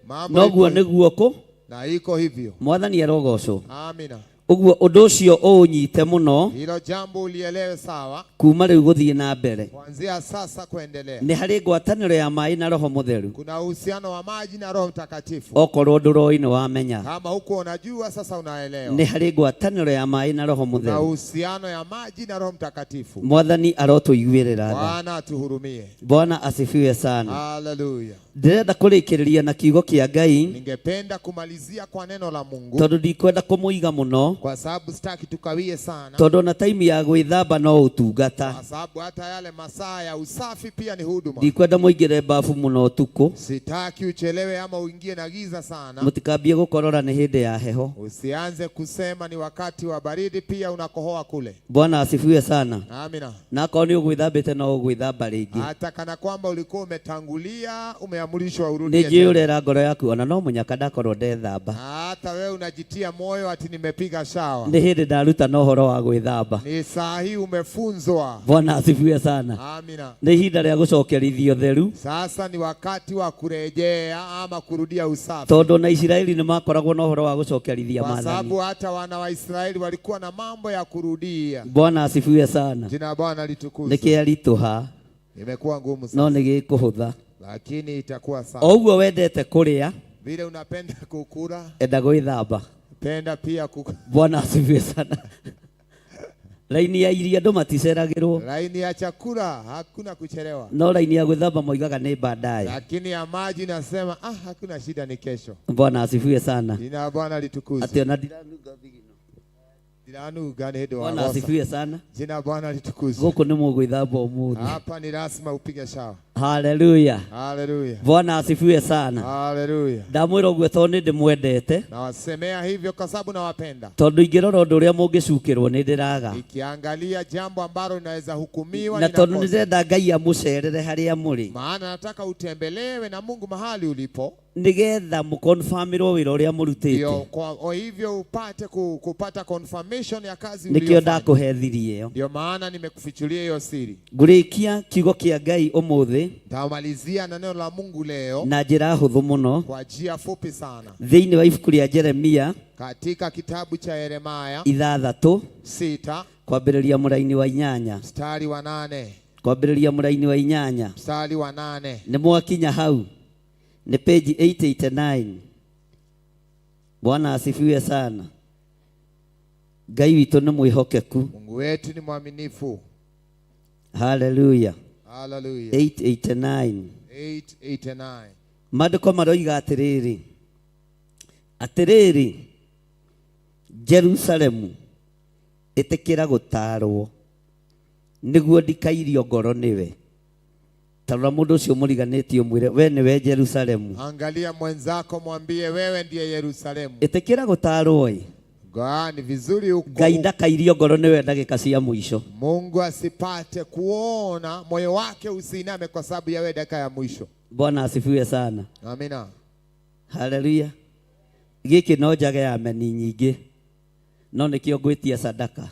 mambo noguo iko, nĩguo kũ na iko hivyo. Mwathani arogocwo. Amina. Ũguo ũndũ ũcio ũũnyite mũno Hilo jambo ulielewe sawa, kuma rĩu gũthiĩ na mbere. kuanzia sasa kuendelea. Nĩ harĩ ngwatanĩro ya maĩ na Roho Mũtheru. Kuna uhusiano wa maji na Roho Mtakatifu. Okorwo ndũroĩ nĩ wamenya. Kama huko unajua, sasa unaelewa. Nĩ harĩ ngwatanĩro ya maĩ na Roho Kuna Mũtheru. uhusiano ya maji na Roho Mtakatifu. Mwathani arotũiguĩrĩra tha. Bwana atuhurumie. Bwana asifiwe sana. Haleluya. Ndĩrenda kũrĩkĩrĩria na kiugo kĩa Ngai Ningependa kumalizia kwa neno la Mungu tondũ ndikwenda kũmũiga mũno, kwa sababu sitaki tukawie sana, tondũ ona taimu ya gwĩthamba no ũtungata. kwa sababu hata yale masaa ya usafi pia ni huduma. Ndikwenda mũingĩre bafu mũno ũtukũ, Sitaki uchelewe ama uingie na giza sana. mũtikambie gũkorora nĩ hĩndĩ ya heho. Usianze kusema ni wakati wa baridi, pia unakohoa kule. Bwana asifiwe sana. Amina. Na akorwo nĩ ũgwĩthambĩte no ũgwĩthamba rĩngĩ. Hata kana kwamba ulikuwa umetangulia, umeamrishwa urudie Nĩ njũĩ tena. ũrera ngoro yaku ona no mũnyaka ndakorwo ndethamba. Hata wewe unajitia moyo ati nimepiga shawa. Nĩ hĩndĩ ndaruta na ũhoro wa gwĩthamba. Ni saa hii umefunzwa. Bwana asifiwe sana. Amina. Nĩ ihinda rĩa gũcokerithio theru, Sasa ni wakati wa kurejea ama kurudia usafi, tondũ na Isiraeli nĩ makoragwo na ũhoro wa gũcokerithia kwa maathani. sababu hata wana wa Israeli walikuwa na mambo ya kurudia. Bwana asifiwe sana. Jina la Bwana Nĩ litukuzwe. kĩaritũha Imekuwa ngumu no sana, nĩ gĩkũhũtha. lakini itakuwa O sawa. ũguo wendete kũrĩa, Vile unapenda kukula, enda gwĩthamba. penda pia kukula. Bwana asifiwe sana. Raini ya iria andũ maticeragĩrwo, Laini ya chakula hakuna kuchelewa, no raini ya gwĩthamba moigaga nĩ baadaye. lakini ya maji nasema ah, hakuna shida, ni kesho. Bwana asifiwe sana. Jina la Bwana litukuzwe. Atĩ ona ndiranunga thigino. Ndiranuga nĩ hĩndĩ wa Bwana goca. asifiwe sana. Jina la Bwana litukuzwe. Gũkũ nĩ mũgwĩthamba ũmũthĩ. Hapa ni lazima upige shawa. Haleluya. Haleluya, Bwana asifiwe sana. haleluya. Ndamwĩra ũguo tondũ nĩ ndĩmwendete, Nawasemea hivyo kwa sababu nawapenda. tondũ ingĩrora ũndũ ũrĩa mũngĩcukĩrwo nĩ ndĩraga, Nikiangalia jambo ambalo linaweza hukumiwa na tondũ nĩ ninakosa. ndĩrenda Ngai amũcerere harĩa mũrĩ, Maana nataka utembelewe na Mungu mahali ulipo, nĩgetha mũkonfamĩrwo wĩra ũrĩa ndio mũrutĩte. kwa o hivyo upate kupata confirmation ya kazi Nĩkĩo uliyofanya. ndakũhe thiri ĩyo. Ndio maana nimekufichulia hiyo siri. Ngũrĩkia kiugo kĩa Ngai ũmũthĩ Tamalizia na neno la Mungu leo na njĩra hũthũ mũno kwa njia fupi sana, thĩinĩ wa ibuku rĩa Jeremia katika kitabu cha Yeremaya 6 6 kwambĩrĩria mũraini wa 8, mstari wa 8, kwambĩrĩria mũraini wa 8. mstari wa 8. Nĩ mwakinya hau, nĩ page 889. Bwana asifiwe sana. Ngai witũ nĩ mwĩhokeku. Mungu wetu ni mwaminifu. Haleluya. Haleluya. 889. 889. Maandĩko maroiga atĩrĩrĩ, atĩrĩrĩ Jerusalemu, ĩtĩkĩra gũtaarwo nĩguo ndikairio ngoro nĩwe. Tarora mũndũ ũcio mũriganĩtie ũmwĩre we nĩwe Jerusalemu. Angalia mwenzako mwambie wewe ndiye Yerusalemu. Ĩtĩkĩra gũtaarwo ĩ, Ni vizuri uko. Ngai ndakairio ngoro nĩwe ndagĩka cia mũico. Mungu asipate kuona moyo wake usiiname kwa sababu ya wewe dakika ya mwisho. Bwana asifiwe sana. Amina. Haleluya. Gĩkĩ no njage ya meni nyingĩ, no nĩkĩo ngwĩtia sadaka.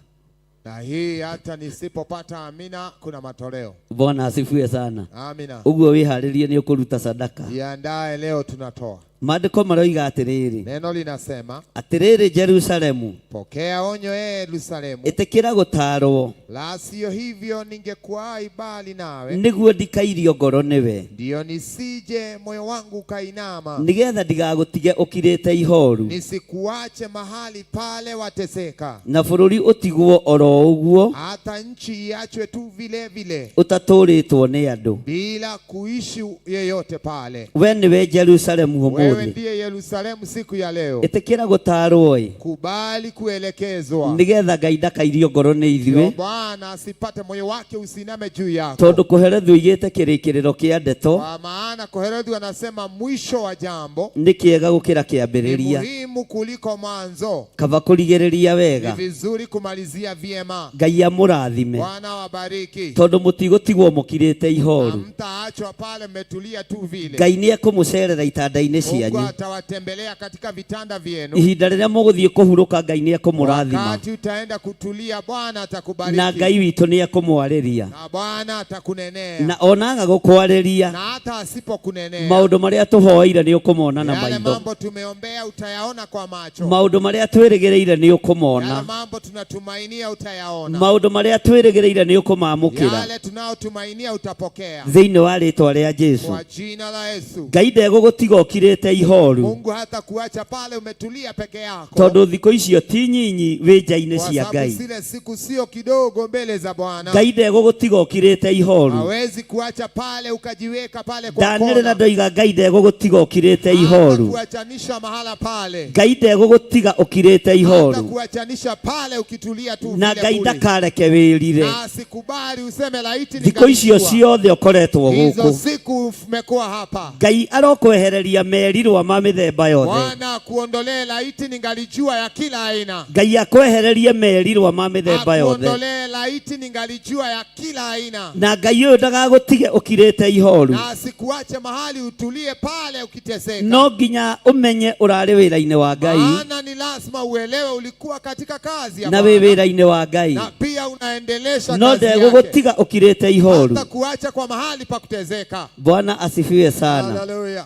Na hii hata nisipopata amina, kuna matoleo. Bwana asifiwe sana. Amina. Ũguo wĩharĩrie nĩ ũkũruta sadaka. Jiandae, leo tunatoa. Maandĩko maroiga atĩrĩrĩ, Neno linasema atĩrĩrĩ Jerusalemu, pokea onyo ee Yerusalemu, ĩtĩkĩra gũtaarwo la sio hivyo ningekuai bali nawe, nĩguo ndikairio ngoro nĩwe, ndiyo nisije moyo wangu ukainama, nĩgetha ndigagũtige ũkirĩte ihoru, nisikuache mahali pale wateseka, na bũrũri ũtigwo oro ũguo hata nchi iachwe tu vile vile ũtatũũrĩtwo nĩ andũ. bila kuishi yeyote pale. We nĩwe Jerusalemu Wewe Wewe ũmũthĩ. ndiye Yerusalemu siku ya leo. Ĩtĩkĩra gũtaarwo ĩ, Kubali kuelekezwa, nĩgetha Ngai ndakairio ngoro nĩ ndio ithuĩ, Bwana asipate moyo wake usiname juu yako. tondũ kũherethu oigĩte kĩrĩkĩrĩro kĩa ndeto Kwa maana Kohelethu anasema mwisho wa jambo nĩ kĩega gũkĩra ni kĩambĩrĩria. muhimu kuliko mwanzo. Kaba kũrigĩrĩria Ni wega. vizuri kumalizia vyema. Ngai amũrathime, Bwana wabariki. tondũ mũtigũtigwo mũkirĩte ihoru. Hamtaachwa pale mmetulia tu vile. Ngai nĩ ekũmũcerera itanda-inĩ Mungu cianyu. atawatembelea katika vitanda vyenu. Ihinda rĩrĩa mũgũthiĩ kũhurũka, Ngai nĩ ekũmũrathima, Wakati utaenda kutulia, Bwana na atakubariki Ngai witũ nĩ ekũmwarĩria, na Bwana atakunenea, na onaga gũkwarĩria na hata asipokunenea maũndũ marĩa tũhoeire nĩ ũkũmona na yale maitho, mambo tumeombea utayaona kwa macho, maũndũ marĩa twĩrĩgĩrĩire nĩ yale ũkũmona, mambo tunatumainia utayaona, maũndũ marĩa twĩrĩgĩrĩire nĩ ũkũmamũkĩra yale tunayotumainia utapokea thĩinĩ wa rĩtwa rĩa Jesu. kwa jina la Yesu. Ngai ndegũgũtiga ũkirĩte ihoru, Mungu hata kuacha pale umetulia peke yako, tondũ thikũ icio ti nyinyi wĩ nja-inĩ kwa cia sababu Ngai. zile siku sio kidogo mbele za Bwana. Ngai ndegũgũtiga ũkirĩte ihoru. Hawezi kuacha pale ukajiweka pale kwa Ndanĩrĩra kona, ndoiga Ngai ndegũgũtiga ũkirĩte hata ihoru. kuachanisha mahala pale, Ngai ndegũgũtiga ũkirĩte hata ihoru, kuachanisha pale ukitulia tu na vile Ngai kule. ndakareke wĩrire. Na asikubali useme laiti Thikũ icio ningalijua. ciothe ũkoretwo Hizo gũkũ, siku umekuwa hapa, Ngai arokwehereria merirwa ma mĩthemba yothe. Bwana akuondolee laiti ningalijua ya kila aina, Ngai akwehererie merirwa ma mĩthemba yothe, akuondolee laiti ningalijua ya kila aina, na Ngai ũyũ ndagagũtige ũkirĩte ihoru. na asikuache mahali utulie pale ukiteseka. No nginya ũmenye ũrarĩ wĩra-inĩ wa Ngai, Maana ni lazima uelewe ulikuwa katika kazi ya na wĩ Bwana wĩra-inĩ wa Ngai, na pia unaendelesha no kazi yake, ndegũgũtiga ũkirĩte ihoru. hata kuacha kwa mahali pa kutezeka. Bwana asifiwe sana. Haleluya!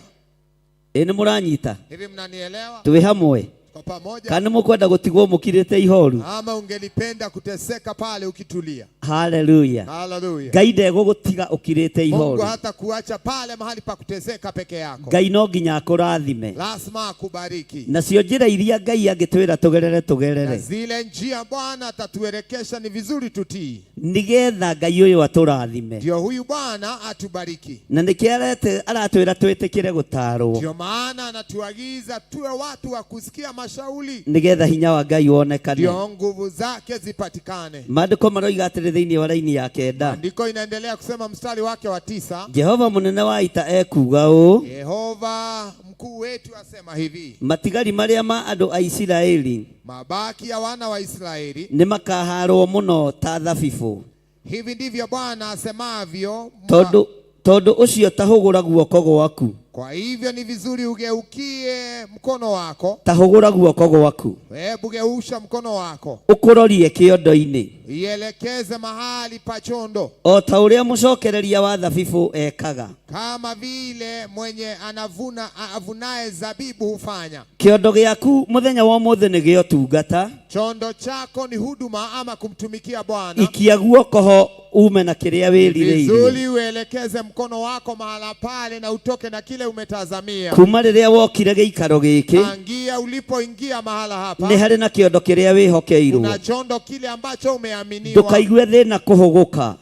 Ĩ nĩ mũranyita? Hivi mnanielewa? Twĩ hamwe Kwa pamoja kana nĩ mũkwenda gũtigwo mũkirĩte ihoru? ama ungelipenda kuteseka pale ukitulia? Haleluya. Haleluya! Ngai ndegũgũtiga ũkirĩte Mungu ihoru. hata kuacha pale mahali pa kuteseka peke yako, Ngai no nginya akũrathime. lazima akubariki. Nacio njĩra iria Ngai angĩtwĩra tũgerere Na tũgerere, zile njia Bwana atatuelekesha ni vizuri tutii, nĩgetha Ngai ũyũ atũrathime. ndio huyu Bwana atubariki. Na nĩkĩo aratwĩra twĩtĩkĩre gũtaarwo, Ndio maana anatuagiza tuwe watu wa kusikia mashauri, nĩgetha hinya wa Ngai wonekane. ndio nguvu zake zipatikane. Maandĩko maroiga atĩrĩ thĩinĩ wa raini ya kenda, Andiko inaendelea kusema mstari wake wa 9, Jehova mũnene wa ita ekuuga ũũ, Yehova mkuu wetu asema hivi, matigari marĩa ma andũ a Isiraeli mabaki ya wana wa Israeli, nĩ makahaarwo mũno ta thabibũ, hivi ndivyo Bwana asemavyo. tondũ ũcio tahũgũra guoko gwaku, Kwa hivyo ni vizuri ugeukie mkono wako, tahũgũra guoko gwaku hebu geusha mkono wako, ũkũrorie kĩondo-inĩ, ielekeze mahali pa chondo, o ta ũrĩa mũcokereria wa thabibũ ekaga. kama vile mwenye anavuna avunaye zabibu hufanya. Kĩondo gĩaku mũthenya wa ũmũthĩ nĩ gĩa ũtungata, Chondo chako ni huduma ama kumtumikia Bwana. ikia guoko ho ume na kĩrĩa wĩrirĩirie. Vizuri uelekeze mkono wako mahala pale na utoke na kile umetazamia. Kuma rĩrĩa wokire gĩikaro gĩkĩ, Tangia ulipoingia mahala hapa, nĩ harĩ na kĩondo kĩrĩa wĩhokeirwo. kuna chondo kile ambacho umeaminiwa. Ndũkaigue thĩna kũhũgũka,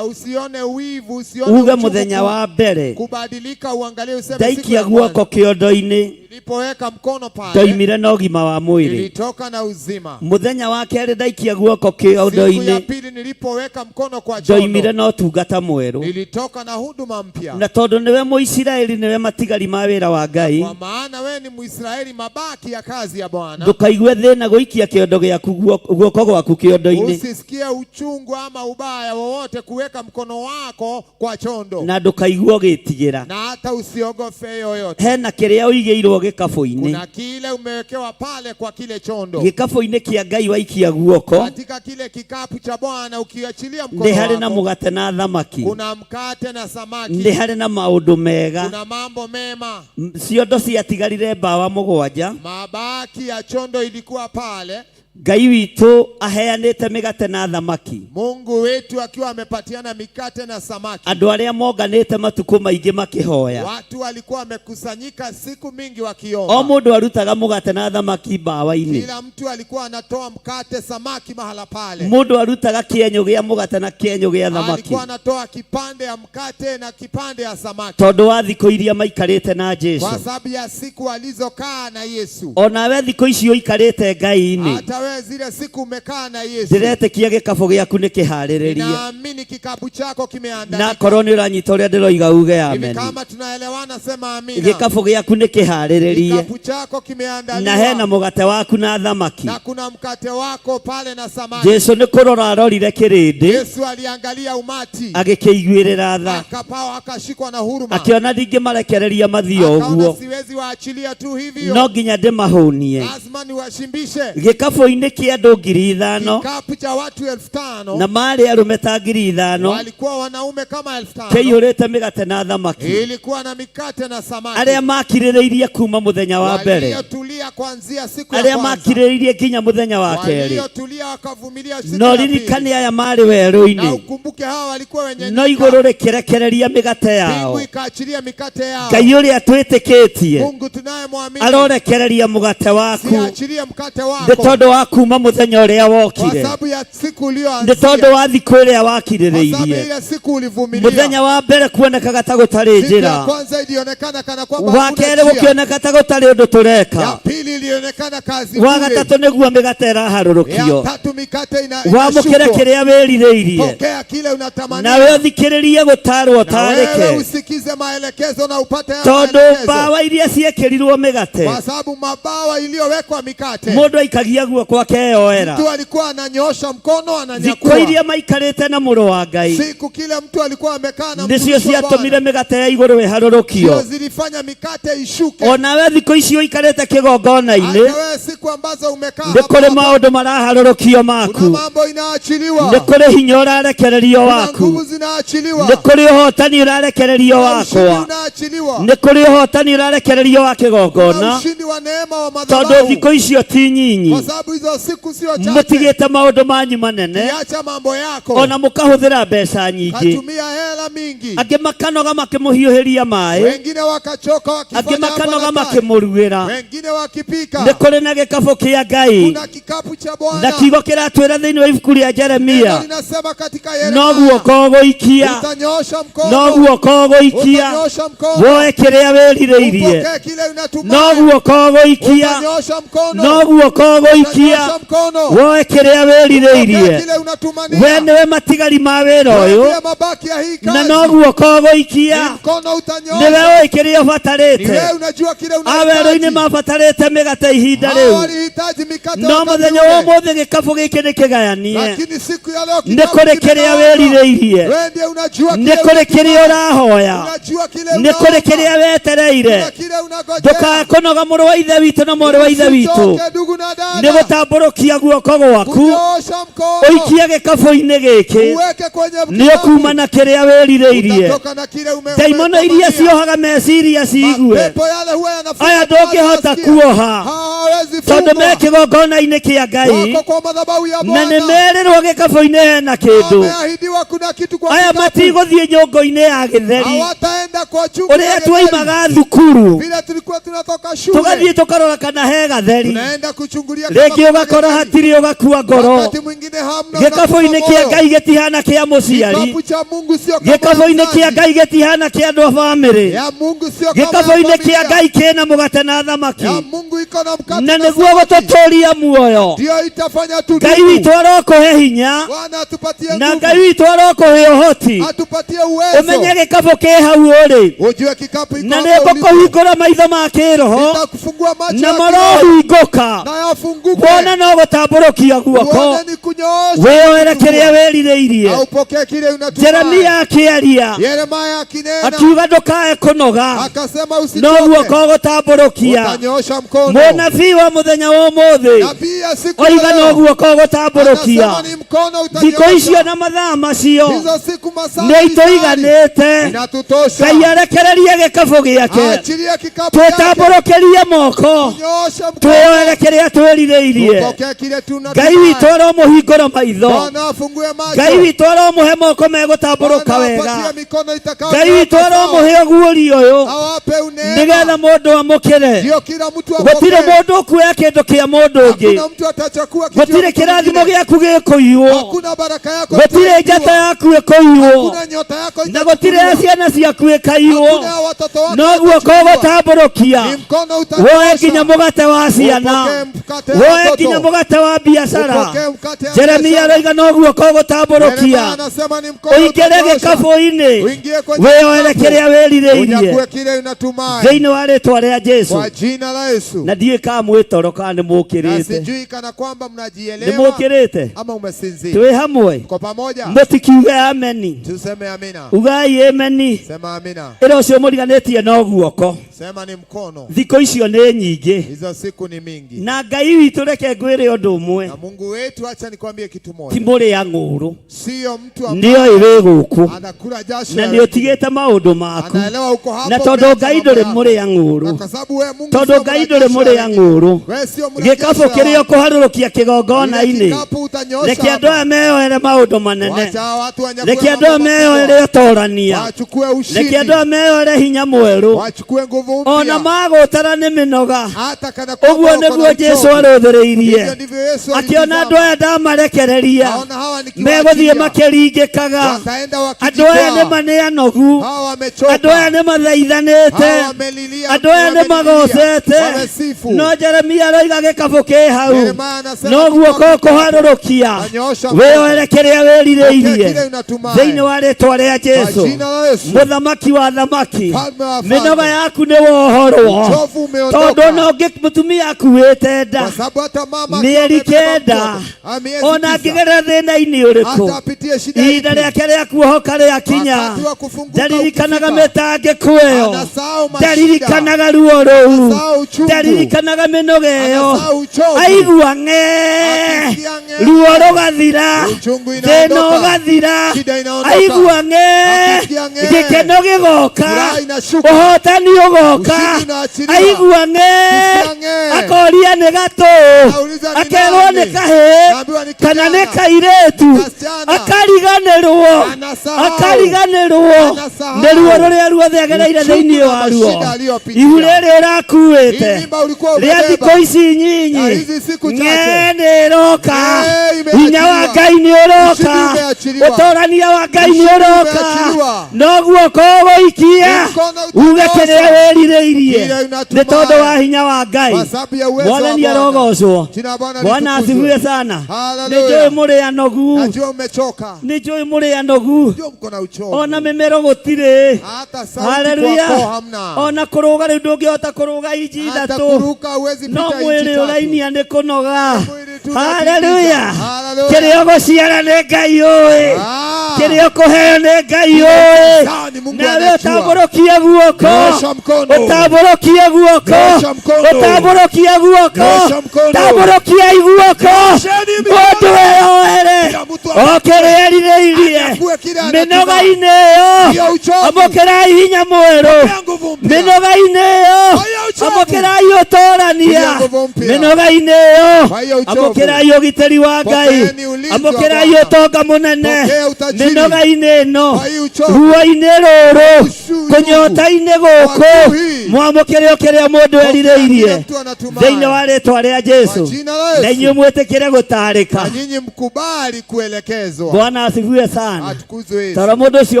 Usione wivu, usione uge uchungu mũthenya wa mbere kubadilika, uangalie useme siku ndaikia ya guoko kwanza kĩondo-inĩ, nilipoweka mkono pale ndoimire na ũgima wa mwĩrĩ. nilitoka na uzima. Mũthenya wa kerĩ ndaikia guoko Siku ya kĩondo-inĩ, pili nilipoweka mkono kwa ndoimire chondo na ũtungata mwerũ. nilitoka na huduma mpya. Na tondũ nĩwe Mũisiraeli, nĩwe matigari ma wĩra wa Ngai, Kwa maana we ni Mwisraeli, mabaki ya kazi ya Bwana. ndũkaigue thĩna gũikia kĩondo gĩaku guoko gwaku kĩondo-inĩ, Usisikie uchungu ama ubaya wowote kuweka mkono wako kwa chondo, na ndũkaigue ũgĩtigĩra. na hata usiogofe yoyote. Hena kĩrĩa ũigĩirwo gĩkabũ-inĩ, Kuna kile umewekewa pale kwa kile chondo, gĩkabũ-inĩ kĩa Ngai waikia guoko, katika kile kikapu cha Bwana ukiachilia nĩ mkono harĩ na wako, mũgate na thamaki, kuna mkate na samaki, nĩ harĩ na maũndũ mega. kuna mambo mema. Ciondo ciatigarire mbawa mũgwanja, Mabaki ya chondo ilikuwa pale, Ngai witũ aheanĩte mĩgate na thamaki. Mungu wetu akiwa amepatiana mikate na samaki. Andũ arĩa monganĩte matukũ maingĩ makĩhoya. Watu walikuwa wamekusanyika siku mingi O wakiomba. mũndũ arutaga mũgate na thamaki mbawa-inĩ. Kila mtu alikuwa anatoa mkate, samaki mahala pale. Mũndũ arutaga kĩenyũ gĩa mũgate na kĩenyũ gĩa thamaki. Alikuwa anatoa kipande ya mkate na kipande ya samaki Tondũ wa thikũ iria maikarĩte na Jesu. kwa sababu ya siku alizokaa na Yesu. Onawe thikũ icio ũikarĩte Ngai-inĩ, Hata wewe zile siku umekaa na Yesu, ndĩretĩkia gĩkabũ gĩaku nĩ kĩharĩrĩrie. naamini kikapu chako Na kimeandaliwa. korwo nĩ ũranyita ũrĩa ndĩroiga uge Hivi amen. kama tunaelewana, sema amina. Gĩkabũ gĩaku nĩ kĩharĩrĩrie Kikapu chako na kimeandaliwa hena mũgate waku na thamaki. na kuna mkate wako pale na samaki. Jesu nĩ kũrora arorire kĩrĩndĩ Yesu aliangalia umati agĩkĩiguĩrĩra tha, akapawa, akashikwa na huruma, akĩona ndingĩmarekereria mathiĩ o akaona ũguo, siwezi waachilia tu hivyo, no nginya ndĩmahũnie. lazima niwashimbishe. Gĩkabũ-inĩ kĩa andũ 5,000 Kikapu cha watu 5,000 na marĩ arũme ta 5,000 walikuwa wanaume kama 5,000 kĩiyũrĩte mĩgate na thamaki, ilikuwa na mikate na samaki, arĩa makirĩrĩirie kuma mũthenya wa mbere, waliotulia kuanzia siku ya arĩa kwanza, makirĩrĩirie nginya mũthenya wa kerĩ. waliotulia wakavumilia siku No ya pili. ririkane aya marĩ Na werũ-inĩ, ukumbuke hawa walikuwa wenye no nyika. igũrũ rĩkĩrekereria mĩgate yao. Mbingu ikaachilia mikate yao. Ngai ũrĩa twĩtĩkĩtie Mungu tunayemwamini arorekereria mũgate waku siachilie mkate nĩ wako tondũ wa kuma mũthenya ũrĩa kwa wokire, sababu ya siku nĩ uliyoanzia, tondũ wa thikũ ĩrĩa kwa sababu wakirĩrĩirie. ile siku ulivumilia. Mũthenya wa mbere kuonekaga ta gũtarĩ Siku ya njĩra, kwanza ilionekana kana kwamba wa hakuna kerĩ njia. gũkĩoneka ta gũtarĩ ũndũ Ya tũreka, pili ilionekana kazi wa bure. gatatũ nĩguo mĩgate Ya ĩraharũrũkio. tatu mikate ina, Wamũkĩre inashukwa. kĩrĩa wĩrirĩirie, Pokea kile unatamania. nawe ũthikĩrĩrie gũtarwo Na wewe ũtarĩke, usikize maelekezo na upate hayo tondũ maelekezo, mbawa iria ciekĩrirwo mĩgate kwa sababu mabawa iliyowekwa mikate, mũndũ aikagia guoko akeyoera. mtu alikuwa ananyoosha mkono Thikũ ananyakua. iria maikarĩte na mũrũ wa Ngai Siku kile mtu alikuwa amekaa na nĩcio mtumishi wa ciatũmire Bwana, mĩgate ya igũrũ ĩharũrũkio. ndio zilifanya mikate ishuke. Onawe thikũ icio ũikarĩte kĩgongona-inĩ Hata wewe siku ambazo umekaa nĩ hapa kũrĩ hapa, maũndũ maraharũrũkio kuna maku, mambo inaachiliwa, nĩ kũrĩ hinya ũrarekererio kuna waku, nguvu zinaachiliwa, nĩ kũrĩ ũhotani ũrarekererio kuna ushindi wakwa, unaachiliwa, nĩ kũrĩ ũhotani ũrarekererio wa kuna kĩgongona, ushindi wa neema wa tondũ madhabahu, thikũ icio ti kwa nyinyi. sababu hizo siku sio chache. Mũtigĩte maũndũ manyu manene, Kiacha mambo yako, ona mũkahũthĩra mbeca nyingĩ, katumia hela mingi, angĩ makanoga makĩmũhiũhĩria maĩ, wengine wakachoka angĩ wakifanya hapa makanoga na pale, makĩmũruĩra. wengine Nĩ wakipika. kũrĩ na gĩkabũ kĩa Ngai Kuna kikapu cha na Bwana, kiugo kĩratwĩra thĩinĩ wa ibuku rĩa neno Jeremia, linasema katika no Yeremia, guoko ũgũikia, utanyoosha no mkono, guoko ũgũikia, utanyoosha mkono, woe kĩrĩa wĩrirĩirie, upokee kile no unatumai, guoko ũgũikia, utanyoosha mkono, no guoko ũgũikia, utanyoosha mkono, woe kĩrĩa upokee wĩrirĩirie. kile We unatumania, nĩwe matigari ma wĩra Wewe ũyũ, ndiye mabaki ya hii na kazi, no guoko ni ũgũikia, mkono nĩwe utanyoosha, ũĩ kĩrĩa ni ũbatarĩte. wewe unajua kile Awerũ-inĩ unahitaji. mabatarĩte mĩgate ihinda Hao rĩu, walihitaji mikate no wakati mũthenya wa ule, ũmũthĩ gĩkabũ gĩkĩ nĩ kĩgayanie. lakini siku ya leo Nĩ kikapu kũrĩ kĩrĩa kimegawanywa. wĩrirĩirie, Wewe ndiye unajua nĩ kile kũrĩ kĩrĩa ũrahoya, unajua kile nĩ kũrĩ unaomba, kĩrĩa wetereire. kuna kile unagojea. Ndũkae kũnoga mũrũ wa ithe witũ na mwarĩ wa ithe witũ, Usichoke ndugu na nĩ dada, gũtambũrũkia guoko gwaku kunyoosha mkono ũikie gĩkabũ-inĩ gĩkĩ, uweke kwenye nĩ kikapu, ũkuma na kĩrĩa wĩrirĩirie. utatoka na kile Ndaimono iria umetamania. ciohaga meciria ciigue, Mapepo yale huwa yanafunga aya ndũngĩhota masikio. kuoha Hawawezi tondũ me fungwa, kĩgongona-inĩ kĩa Ngai wako kwa madhabahu ya na Bwana, nĩ merĩrwo gĩkabũ-inĩ hena kĩndũ. wameahidiwa kuna kitu kwa Aya kikapu, matigũthiĩ nyũngũ-inĩ ya gĩtheri hawataenda kwa chungu ya ũrĩa githeri. twaimaga thukuru Vile tulikuwa tunatoka shule tũgathiĩ tũkarora kana he gatheri, tunaenda kuchungulia kama rĩngĩ kuna ũgakora githeri. hatirĩ ũgakua ngoro. Wakati mwingine hamna, unakufa Gĩkabũ-inĩ kĩa moyo. Ngai gĩtihana kĩa mũciari, Kikapu cha Mungu sio kama ya gĩkabũ-inĩ kĩa mzazi. Ngai gĩtihana kĩa andũ a bamĩrĩ, Ya Mungu sio kama ya gĩkabũ-inĩ kĩa familia. Ngai kĩna mũgate na thamaki, Ya Mungu iko na mkate na na nĩguo samaki. gũtũtũria muoyo. Ndio itafanya Ngai tudumu. witũ arokũhe hinya, Bwana atupatie na nguvu, Ngai witũ arokũhe ũhoti, atupatie ũmenye uwezo, gĩkabũ kĩ hau ũrĩ, ujue kikapu iko na hapo nĩ ulipo. ngũkũhingũra maitho ma kĩroho, Nitakufungua macho na ya kiroho marohingũka, na yafunguke, wone no gũtambũrũkia guoko, uone ni kunyoosha wĩyoere kitu kĩrĩa wĩrirĩirie. na upokee kile unatumai. Jeremia akĩaria Yeremia akinena akiuga ndũkae kũnoga, akasema, no usichoke, guoko ũgũtambũrũkia. utanyoosha mkono. Mũnabii wa mũthenya wa ũmũthĩ Nabii ya siku ya oiga no leo guoko ũgũtambũrũkia. anasema ni mkono Thikũ icio utanyoosha. na mathaa macio Hizo siku masaa nĩ itũiganĩte. inatutosha. Ngai arekererie gĩkabũ gĩake, Achilie kikapu yake, twĩtambũrũkĩrie moko, kunyoosha mkono, twĩyoere kĩrĩa twĩrirĩirie. wĩrirĩirie. Upokee kile Ngai tunatumai. witũ aromũhingũra maitho. Bwana afungue macho. Ngai witũ aromũhe moko megũtambũrũka Bwana wega. awapatie mikono itakao Ngai witũ aromũhe ũguũrio ũyũ awape nĩgetha uneema, mũndũ amũkĩre. ndio kila mtu Gũtirĩ apokee. mũndũ ũkuoya kĩndũ kĩa mũndũ ũngĩ. Hakuna mtu atachukua kitu ya Gũtirĩ mtu kĩrathimo mwingine. gĩaku gĩkũiywo. Hakuna baraka yako Gũtirĩ itaibiwa. njata yaku ĩkũiywo. Hakuna nyota yako Na gũtirĩ ya itachukuliwa. ciana ciaku ĩkaiywo. Hakuna ya watoto wako No guoko itachukuliwa. ũgũtambũrũkia. Ni mkono Woe nginya utanyoosha. mũgate wa ciana. Upokee mkate wa Woe nginya watoto. mũgate wa biacara. Upokee mkate ya Jeremia biashara. aroiga no guoko Yeremia ũgũtambũrũkia. anasema ni mkono Ũingĩre utanyoosha. gĩkabũ-inĩ. Uingie kwenye Wĩyoere kikapu. kĩrĩa wĩrirĩirie. Unyakue kile unatumai Thĩinĩ wa rĩtwa rĩa Jesu. kwa jina la Yesu. Na ndiũĩ kana mwĩtoro kana nĩ Na mũkĩrĩte. sijui kana kwamba Nĩ mnajielewa mũkĩrĩte? ama umesinzia. Twĩ hamwe. Kwa pamoja Mũtikiuge ameni. tuseme amina. Ugai ameni. Sema amina. Ĩra ũcio mũriganĩtie no guoko. Sema ni mkono. Thikũ icio nĩ nyingĩ. Hizo siku ni mingi. Na Ngai witũ reke ngwĩre ũndũ ũmwe. Na Mungu wetu, acha nikwambie kitu Ti moja, mũrĩa ng'ũrũ. sio mtu ambaye Nĩoĩ wĩ gũkũ. anakula jasho Na ya nĩ wengine. ũtigĩte maũndũ maku. Anaelewa uko hapo, Na tondũ umeacha Ngai mambo ndũrĩ yako. mũrĩa Na ng'ũrũ. kwa sababu wewe Mungu Tondũ sio Ngai mla ndũrĩ jasho ya mũrĩa wengine. ng'ũrũ. Wewe sio mla Gĩkabũ jasho ya kĩrĩa watu. ũkũharũrũkia Ile kĩgongona-inĩ. kikapu utanyoosha Reke andũ hapa. aya meyoere maũndũ manene. Wacha watu wanyakue Reke andũ aya mambo meyoere makubwa. ũtorania. Wachukue Reke ushindi, andũ aya meyoere hinya mwerũ. wachukue nguvu Ona mpya, magũtara nĩ mĩnoga. hata kana kwamba Ũguo wako na nĩguo Jesu uchovu. Hivyo arũthĩrĩirie. ndivyo Yesu Akĩona andũ alitizama, aya ndamarekereria. aona hawa Megũthiĩ nikiwaachilia makĩringĩkaga. wataenda Andũ aya nĩ wakijikwaa, ma nĩ anogu. hawa Andũ aya wamechoka, nĩ mathaithanĩte. hawa wamelilia, Andũ aya nĩ wamelilia, magocete. wamesifu. No Jeremia aroiga gĩkabũ kĩ hau. Yeremia anasema No guoko kikapu ũkũharũrũkia. Nanyoosha mkono. Wĩyoere kĩrĩa Pokea wĩrirĩirie. kile unatumai Thĩinĩ wa rĩtwa rĩa kwa Jesu. jina la Yesu. Mũthamaki wa thamaki. Mfalme wa Mĩnoga wafalme, yaku nĩ wohorwo. uchovu Tondũ umeondoka, ona ũngĩ mũtumia akuĩte nda kwa sababu hata mama akiwa mĩeri amebeba kenda mtoto ah, miezi ona 9 angĩgerera thĩna-inĩ ũrĩkũ hata apitie shida ihinda ipi, rĩake rĩa kuohoka rĩakinya wakati wa kufunguka ndaririkanaga ukifika, mĩtangĩko ĩyo anasahau mashida, ndaririkanaga ruo rũu anasahau uchungu, ndaririkanaga mĩnoga ĩyo anasahau uchovu, aigua ng'ee akisikia ng'ee, ruo rũgathira uchungu thĩna inaondoka, ũgathira shida inaondoka, aigua ng'ee akisikia ng'ee, gĩkeno gĩgoka furaha inashuka, ũhotani ũgoka ushindi unaachiliwa, aigua ng'ee akisikia ng'ee, akoria nĩ gatũ nauliza ni akerwo nĩ nani, kahĩĩ naambiwa ni kana nĩ kijana, kairĩtu kasichana, akariganĩrwo anasahau, akariganĩrwo anasahau nĩ ruo rũrĩa ruothe agereire uchungu thĩinĩ na wa ruo mashida aliyopitia. ihu rĩrĩ Hii ũrakuĩte mimba ulikuwa rĩa umebeba thikũ ici na nyinyi hizi siku ng'ee chache, nĩ ĩroka ng'ee hinya wa imeachiliwa, Ngai nĩ ũroka ushindi umeachiliwa, ũtorania wa Ngai nĩ ushindi ũroka umeachiliwa, no guoko ũgũikia ni mkono uge kĩrĩa utanyoosha wĩrirĩirie kile nĩ tondũ wa unatumai hinya wa Ngai kwa sababu ya uwezo wa Mwathani Bwana. arogocwo Jina la Bwana Bwana litukuzwe. asifiwe sana nĩ njũĩ Haleluya. mũrĩ anogu Najua umechoka, nĩ njũĩ mũrĩ anogu najua mko na uchovu, ona mĩmero gũtirĩ hata sauti haleluya kwako hamna, ona kũrũga rĩu ndũngĩhota kũrũga inji hata ithatũ kuruka huwezi no pita inchi mwĩrĩ 3. ũrainia nĩ kũnoga Mwili tu unatingiza. haleluya Haleluya. kĩrĩa ũgũciara nĩ Ngai ũĩ Ah, kĩrĩa ũkũheo nĩ Ngai ũĩ sawa ni Mungu nawe anajua. ũtambũrũkie guoko Nyosha mkono. ũtambũrũkie guoko Nyosha mkono. ũtambũrũkie guoko Nyosha mkono. tambũrũkiai guoko Nyosheni mikono. mũndũ eyoere Kila mtu o kĩrĩa erirĩirie anyakue kile anatumai. mĩnoga-inĩ ĩyo Hiyo uchovu. amũkĩrai hinya mwerũ Pokea nguvu mpya. mĩnoga-inĩ ĩyo Kwa hiyo uchovu. amũkĩrai ũtorania Pokea nguvu mpya. mĩnoga-inĩ ĩyo Kwa hiyo uchovu. amũkĩrai ũgitĩri wa Ngai Pokeeni ulinzi wa amũkĩrai Bwana. ũtonga mũnene Pokea utajiri. mĩnoga-inĩ ĩno Kwa hiyo uchovu. ruo-inĩ rũrũ Ushuru. kũnyota-inĩ gũkũ Kwa hii. mwamũkĩre o kĩrĩa mũndũ Pokea kile erirĩirie mtu anatumai. thĩinĩ wa rĩtwa rĩa Jesu Kwa jina la na Yesu. inyuĩ mwĩtĩkĩre gũtarĩka Na nyinyi mkubali kuelekezwa. Bwana asifiwe sana Atukuzwe Yesu. tara mũndũ ũcio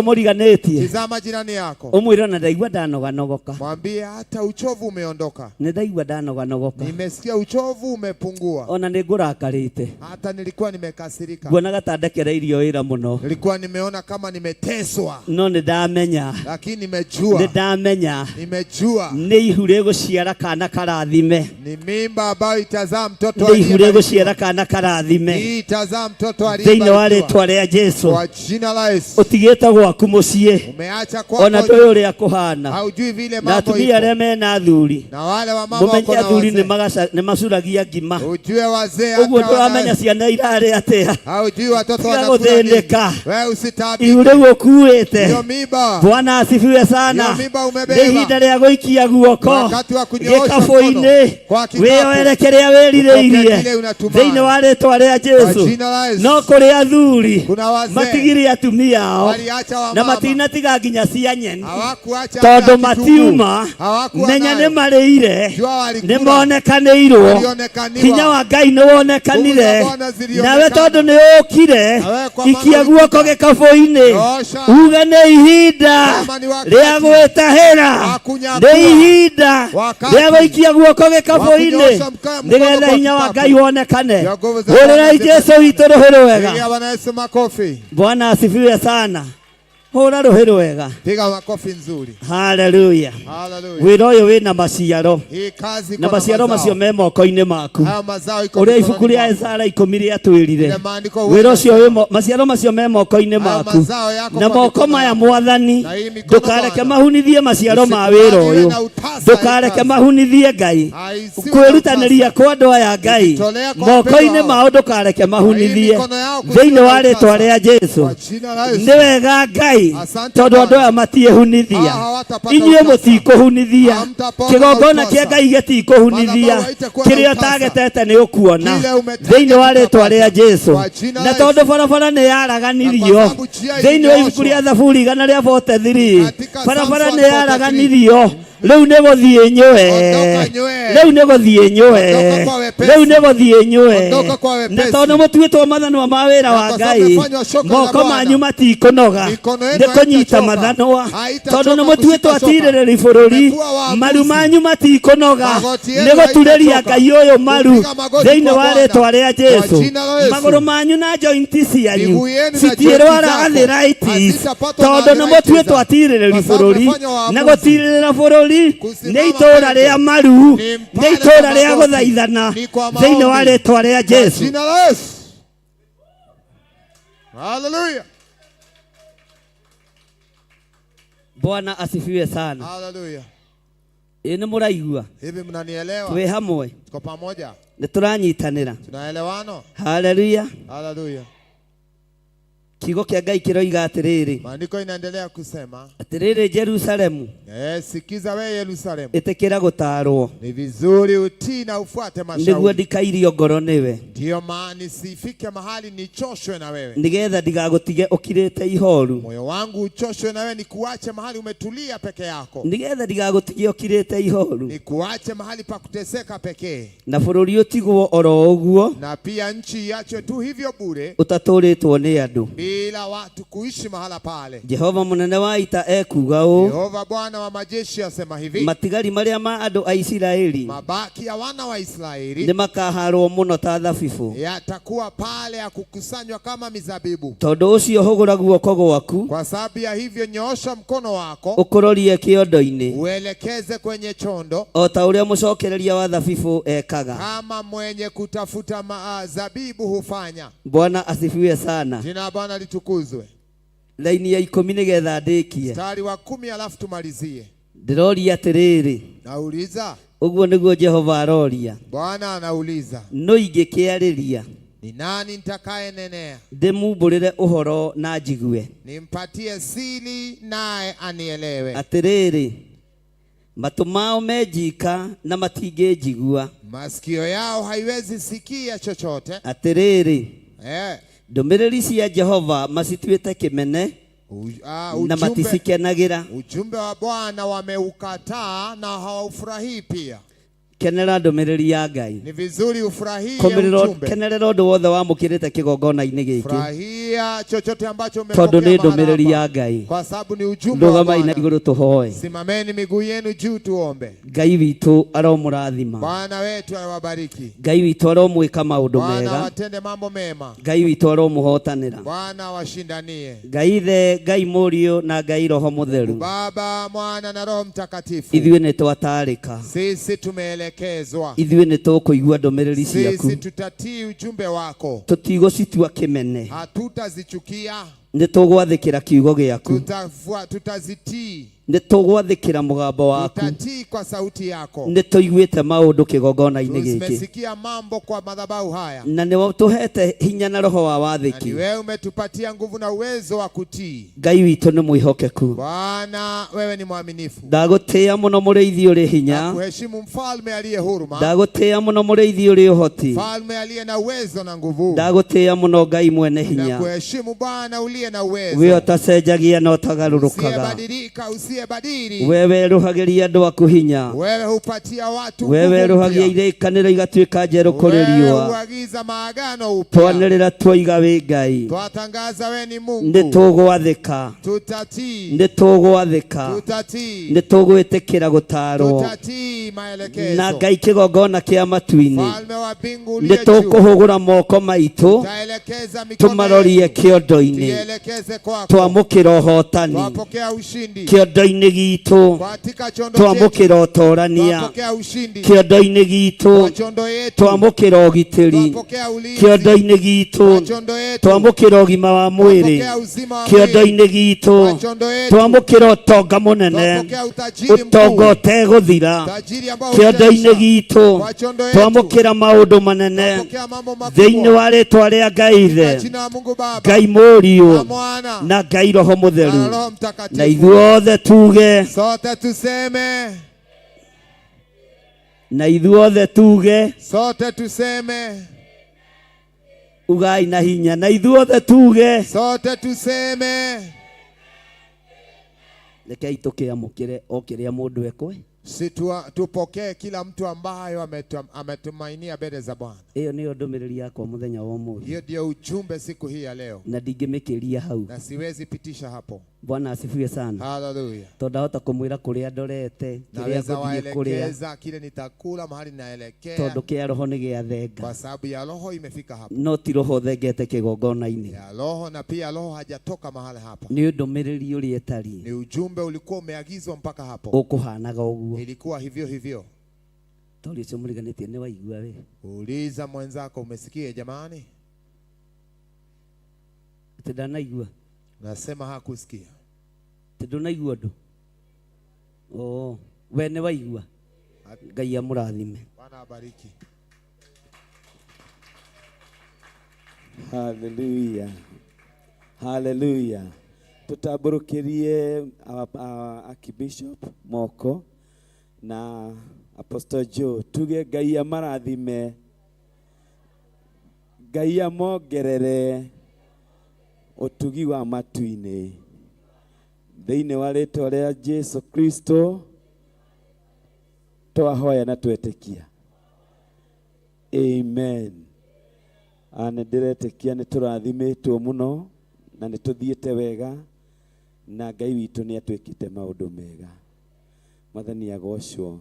mũriganĩtie Tizama jirani yako, ũmwĩre ona ndaigua ndanoganogoka mwambie hata uchovu umeondoka, nĩ ndaigua ndanoganogoka nimesikia uchovu umepungua, ona nĩ ngũrakarĩte hata nilikuwa nimekasirika, nguonaga ta ndekereirio wĩra mũno nilikuwa nimeona kama nimeteswa, no nĩ ndamenya lakini nĩ nimejua, ndamenya nimejua nĩ ihu rĩgũciara kana karathime ni mimba ambayo itazaa mtoto nĩ ihu aliyebarikiwa. rĩgũciara kana karathime Hii itazaa mtoto thĩinĩ wa aliyebarikiwa rĩtwa rĩa Jesu kwa jina la Yesu. ũtigĩte gwaku mũciĩ Umeacha ona kwako, ndũĩ ũrĩa kũhana haujui vile na mambo atumia iko, arĩa mena athuri na wale wa mama wako mũmenye na Athuri wazee. nĩ macuragia ngima. Ujue wazee Ũguo hata ndũramenya wana ciana irarĩ atĩa. haujui watoto Tiga wanakula nini. gũthĩnĩka. Wewe Ihu usitaabike. rĩu ũkuĩte. Hiyo miba. Bwana asifiwe sana. Hiyo miba umebeba. Nĩ ihinda rĩa gũikia guoko Wakati wa kunyoosha gĩkabũ-inĩ mkono kwa kikapu. wĩyoere kĩrĩa wĩrirĩirie Upokee kile unatumai. thĩinĩ wa rĩtwa rĩa Jesu. Kwa jina la Yesu. No kũrĩ athuri Kuna wazee. matigire atumia ao Waliacha wamama. na matinatiga nginya cia nyeni Hawakuacha tondũ hata kitunguu. matiuma Hawakuwa menya nayo. nĩ marĩire Jua walikula. nĩ monekanĩirwo Walionekaniwa. hinya wa Ngai nĩ wonekanire Nguvu za Bwana zilionekana. nawe tondũ nĩ ũkire Nawe kwa maana ikia guoko ulikuja. gĩkabũ-inĩ Nyosha. uge nĩ ihinda Kama ni wakati rĩa gwĩtahĩra wa kunyakua. nĩ ihinda Wakati rĩa gũikia guoko gĩkabũ-inĩ wa kunyoosha mkono nĩgetha kwa hinya wa kikapu. Ngai wonekane. Ya nguvu za Hũrĩrai Bwana Jesu witũ rũhĩ rwega. Pigia Bwana Yesu makofi. Bwana asifiwe sana. Hũra rũhĩ rwega. Piga makofi nzuri. Haleluya. Haleluya. Wĩra ũyũ wĩna maciaro Hii kazi iko na na maciaro mazao. macio me moko-inĩ maku. Hayo mazao iko Ũrĩa mikononi ibuku rĩa mwako. Ezara ikũmi rĩatwĩrire Ile maandiko wĩra ũcio wĩ maciaro macio me moko-inĩ Hayo maku mazao yako na kwa moko mikono maya yako. mwathani Na hii mikono ndũkareke Bwana. mahunithie maciaro ma wĩra Usikubaliwe ũyũ na utasa ndũkareke hii kazi. mahunithie Ngai Haisiwe na kwĩrutanĩria utasa. kwa andũ aya Ngai Kujitolea kwa moko-inĩ wapendwa mao ndũkareke mahunithie mikono yao kusiwe thĩinĩ na wa rĩtwa utasa. rĩa Jesu. Kwa jina la Yesu. Nĩ wega Ngai Asante tondũ andũ Bwana. aya matiĩhunithia Hawa hawatapata inyuĩ utasa. mũtikũhunithia Hamtapata kĩgongona utasa. kĩa Ngai gĩtikũhunithia Madhabahu haitakuwa na kĩrĩa utasa. ũtagetete nĩ ũkuona Kile umetaka thĩinĩ wa rĩtwa utapata. rĩa Jesu. Kwa jina Na la tondũ Yesu. barabara nĩ Na yaraganirio kwa sababu njia thĩinĩ wa ibuku ilinyooshwa. rĩa Thaburi 143 Katika barabara Psalms nĩ 143. yaraganirio rĩu nĩ gũthiĩ nyũe Ondoka nywe. rĩu nĩ gũthiĩ nyũe Ondoka kwa wepesi. rĩu nĩ gũthiĩ nyũe Ondoka kwa wepesi. na tondũ mũtuĩtwo mathanwa ma wĩra Na wa kwa sababu Ngai mmefanywa shoka la moko Bwana. manyu matikũnoga Mikono yenu nĩ kũnyita haitachoka. mathanwa Haitachoka tondũ nĩ mũtuĩtwo kushika shoka. atirĩrĩri bũrũri Mmekuwa waamuzi. maru manyu matikũnoga Magoti yenu nĩ gũturĩria haitachoka. Ngai ũyũ maru Kupiga magoti thĩinĩ kwa wa Bwana. rĩtwa rĩa Jesu Kwa jina la Yesu. magũrũ manyu na jointi cianyu Miguu yenu na jointi citirwara zako arthritis hazitapatwa na tondũ nĩ arthritis. mũtuĩtwo atirĩrĩri Kwa sababu bũrũri mmefanywa waamuzi. na gũtirĩrĩra bũrũri Kusimama nĩ itũũra pale. rĩa maru Ni nĩ mpale itũũra kwa rĩa magoti. gũthaithana Ni kwa thĩinĩ wa maombi. rĩtwa rĩa Kwa Jesu. jina la Yesu. Haleluya. Bwana asifiwe sana. Haleluya. Ĩ nĩ mũraigua Hivi mnanielewa? twĩ hamwe Tuko pamoja? nĩ tũranyitanĩra. Tunaelewano? Haleluya. Haleluya. Kiugo kĩa Ngai kĩroiga atĩrĩrĩ Maandiko inaendelea kusema, atĩrĩrĩ Jerusalemu sikiza we Yerusalemu, ĩtĩkĩra gũtaarwo ni vizuri utii na ufuate nĩguo mashauri, ndikairio ngoro nĩwe ndiyo maana nisifike mahali nichoshwe na wewe, nĩgetha ndigagũtige ũkirĩte ihoru moyo wangu uchoshwe na wewe, nikuache mahali umetulia peke yako, nĩgetha ndigagũtige ũkirĩte ihoru nikuache mahali pa kuteseka pekee, na bũrũri ũtigwo oro ũguo na pia nchi iachwe tu hivyo bure, ũtatũũrĩtwo nĩ andũ. bila watu kuishi mahala pale. Jehova mũnene wa ita ekuuga ũũ Yehova Bwana wa majeshi asema hivi, matigari marĩa ma andũ a Isiraeli mabaki ya wana wa Israeli nĩ makahaarwo mũno ta thabibũ yatakuwa pale ya kukusanywa kama mizabibu. tondũ ũcio hũgũra guoko gwaku Kwa sababu ya hivyo, nyoosha mkono wako ũkũrorie kĩondo-inĩ uelekeze kwenye chondo, o ta ũrĩa mũcokereria wa thabibũ ekaga. kama mwenye kutafuta zabibu hufanya. Bwana asifiwe sana. Jina la Bwana litukuzwe. Laini ya ikũmi nĩgetha ndĩkie Mstari wa 10 alafu tumalizie. ndĩroria atĩrĩrĩ Nauliza, ũguo nĩguo Jehova aroria Bwana anauliza, no ingĩkĩarĩria ni nani nitakayenenea? ndĩmumbũrĩre ũhoro na njigue Nimpatie siri naye anielewe. atĩrĩrĩ matũ mao menjika na matingĩnjigua Masikio yao haiwezi sikia chochote. Atĩrĩrĩ ndũmĩrĩri cia Jehova macituĩte kĩmene na maticikenagĩra. Ujumbe wa Bwana wameukataa na hawaufurahii pia. Kenera ndũmĩrĩri ya Ngai. Ni vizuri ufurahie ujumbe. Kenerera ũndũ wothe wamũkĩrĩte kĩgongona-inĩ gĩkĩ Furahia chochote ambacho tondũ nĩ umepokea mahala ndũmĩrĩri hapa. ya Ngai. Kwa sababu ni ujumbe wa Rũgamai na Bwana. igũrũ tũhoe. Simameni miguu yenu juu tuombe. Ngai witũ aromũrathima. Bwana wetu awabariki. Ngai witũ aromwĩka maũndũ Bwana mega. watende mambo mema. Ngai witũ aromũhotanĩra. Bwana washindanie. Ngai Ithe, Ngai Mũriũ na Ngai Roho Mũtheru. Baba, Mwana na Roho Mtakatifu. Ithuĩ nĩ twatarĩka. Sisi tumeelekezwa. Ithuĩ nĩ tũkũigua ndũmĩrĩri ciaku. Sisi tutatii ujumbe wako. Tũtigũcitua kĩmene. Hatutazichukia. Nĩ tũgwathĩkĩra kiugo gĩaku. Tutazitii. Nĩ tũgwathĩkĩra mũgambo waku. Tutatii kwa sauti yako. Nĩ tũiguĩte maũndũ kĩgongona-inĩ gĩkĩ. Tumesikia mambo kwa madhabahu haya. Na nĩ tũhete hinya na roho wa Na ni wathĩki. wewe umetupatia nguvu na uwezo wa kutii. Ngai witũ nĩ mwĩhokeku. Bwana, wewe ni mwaminifu. Ndagũtĩĩa mũno mũrĩithi ũrĩ hinya. Kuheshimu mfalme aliye huruma, Ndagũtĩĩa mũno mũrĩithi ũrĩ ũhoti. mfalme aliye na uwezo na nguvu. Ndagũtĩĩa mũno Ngai mwene Na hinya. kuheshimu Bwana uliye na We uwezo, ũtacenjagia na ũtagarũrũkaga. usiyebadilika, usiyebadili. We werũhagĩria andũ aku hinya. Wewe hupatia watu We nguvu werũhagia mpya. irĩkanĩro igatuĩka njerũ kũrĩ Wewe riũa. huagiza maagano upya. Twanĩrĩra twoiga wĩ Ngai. Twatangaza wewe ni Nĩ Mungu. tũgwathĩka. Tutatii, Nĩ tũgwathĩka. tutatii, Nĩ tũgwĩtĩkĩra gũtaarwo. tutatii Na maelekezo. Ngai kĩgongona kĩa matu-inĩ. Mfalme wa mbingu Nĩ uliye juu, tũkũhũgũra moko maitũ taelekeza mikono tũmarorie yetu, kĩondo-inĩ. tuielekeze kwako. Twamũkĩra ũhotani. Twapokea ushindi Kĩondo-inĩ gitũ. katika chondo chetu, Twamũkĩra ũtorania. twapokea ushindi Kĩondo-inĩ gitũ. kwa chondo yetu, Twamũkĩra ũgitĩri. twapokea ulinzi Kĩondo-inĩ gitũ. kwa chondo yetu, Twamũkĩra ũgima wa mwĩrĩ. twapokea uzima wa mwili Kĩondo-inĩ gitũ. kwa chondo yetu, Twamũkĩra ũtonga mũnene. twapokea utajiri Ũtonga mkuu, ũtegũthira. utajiri ambao Kĩondo-inĩ hutaisha. gitũ. Kwa chondo yetu, Twamũkĩra maũndũ manene. twapokea mambo Thĩinĩ makubwa wa rĩtwa rĩa Ngai kwa Ithe, jina la Mungu Baba Ngai na Mũriũ Mwana na Ngai Roho na Mũtheru. Roho Na Mtakatifu. ithuothe tuge, Sote tuseme, na ithuothe tuge, sote tuseme, ugai na hinya, na ithuothe tuge. sote tuseme. Rekei tũkĩamũkĩre o kĩrĩa mũndũ ekwe. Si tupokee kila mtu ambayo ametumainia mbele za Bwana. Ĩyo nĩyo ndũmĩrĩri yakwa mũthenya wa ũmũthĩ, Hiyo ndio ujumbe siku hii ya leo, na ndingĩmĩkĩria hau. na siwezi pitisha hapo. Bwana asifiwe sana. Haleluya. Tondũ ndahota kũmwĩra kũrĩa ndorete, kĩrĩa Naweza ngũthiĩ kũrĩa, waelekeza kile nitakula mahali naelekea, tondũ kĩa roho nĩ gĩathenga. kwa sababu ya roho imefika hapo, No ti roho thengete kĩgongona-inĩ. ya roho, na pia roho hajatoka mahali hapa. Nĩ ndũmĩrĩri ũrĩa ĩtariĩ, Ni ujumbe ulikuwa umeagizwa mpaka hapo, ũkũhanaga ũguo. ilikuwa hivyo hivyo. Tondũ ũcio mũriganĩtie nĩ waigua we. Uliza mwenzako, umesikia jamani? Atĩ ndanaigua. Nasema hakusikia. Atĩ ndũnaigua ũndũ. Oo, we nĩ waigua. Ngai amũrathime. Bwana abariki. Haleluya, haleluya. Tutambũrũkĩrie Archbishop moko na Apostle Joe, tuge Ngai amarathime, Ngai amongerere ũtugi wa matu-inĩ thĩinĩ wa rĩtwa rĩa Jesu Kristo twahoya na twetĩkia, amen. Nĩ ndĩretĩkia nĩ tũrathimĩtwo mũno na nĩ tũthiĩte wega na Ngai witũ nĩ atwĩkĩte maũndũ mega. Mwathani agocwo.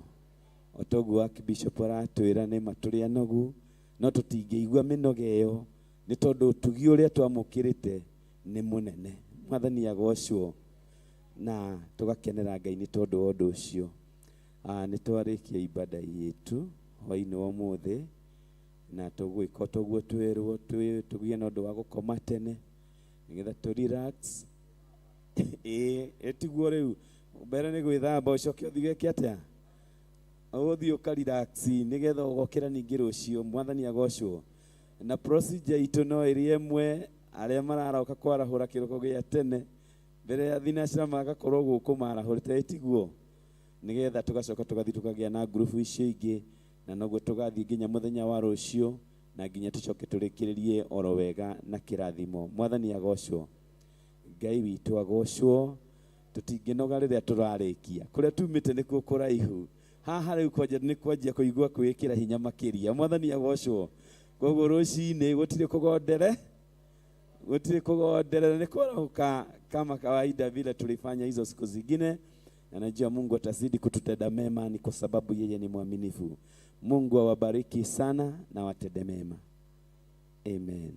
O toguo Archbishop aratwĩra nĩ ma tũrĩ anogu no tũtingĩigua mĩnoga ĩyo nĩ tondũ ũtugi ũrĩa twamũkĩrĩte nĩ mũnene. Mwathani agocwo na tũgakenera Ngai nĩ tondũ wa ũndũ ũcio. Nĩ twarĩkia ibada yetu hwaĩ-inĩ wa ũmũthĩ na tũgwĩka toguo twĩrwo tũgĩe na ũndũ wa gũkoma tene nĩgetha tũ relax. Ĩĩ ĩtiguo rĩu mbere nĩ gwĩthamba ũcoke ũthiĩ wĩke atĩa, ũgũthiĩ ũka relax nĩgetha ũgokĩra ningĩ rũciũ. Mwathani agocwo. Na procedure itũ no ĩrĩ ĩmwe, arĩa mararoka kwarahũra kĩroko gĩa tene mbere ya thinacra magakorwo gũkũ marahũrĩte, ĩtiguo, nĩgetha tũgacoka tũgathiĩ tũkagĩa na ngurubu icio ingĩ, na noguo tũgathiĩ nginya mũthenya wa rũciũ na nginya tũcoke tũrĩkĩrĩrie oro wega na kĩrathimo. Mwathani agocwo, Ngai witũ agocwo. Tũtingĩnoga rĩrĩa tũrarĩkia, kũrĩa tumĩte nĩkuo kũraihu, haha rĩu kwanja nĩ kwanjia kũigua kwĩĩkĩra hinya makĩria. Mwathani agocwo. Koguo rũcinĩ gũtirĩ kũgondere, gũtirĩ kũgondere, nĩ kwarahũka kama kawaida vile tulifanya hizo siku zingine, na najua Mungu atazidi kututenda mema, ni kwa sababu yeye ni mwaminifu. Mungu awabariki sana na watende mema. Amen.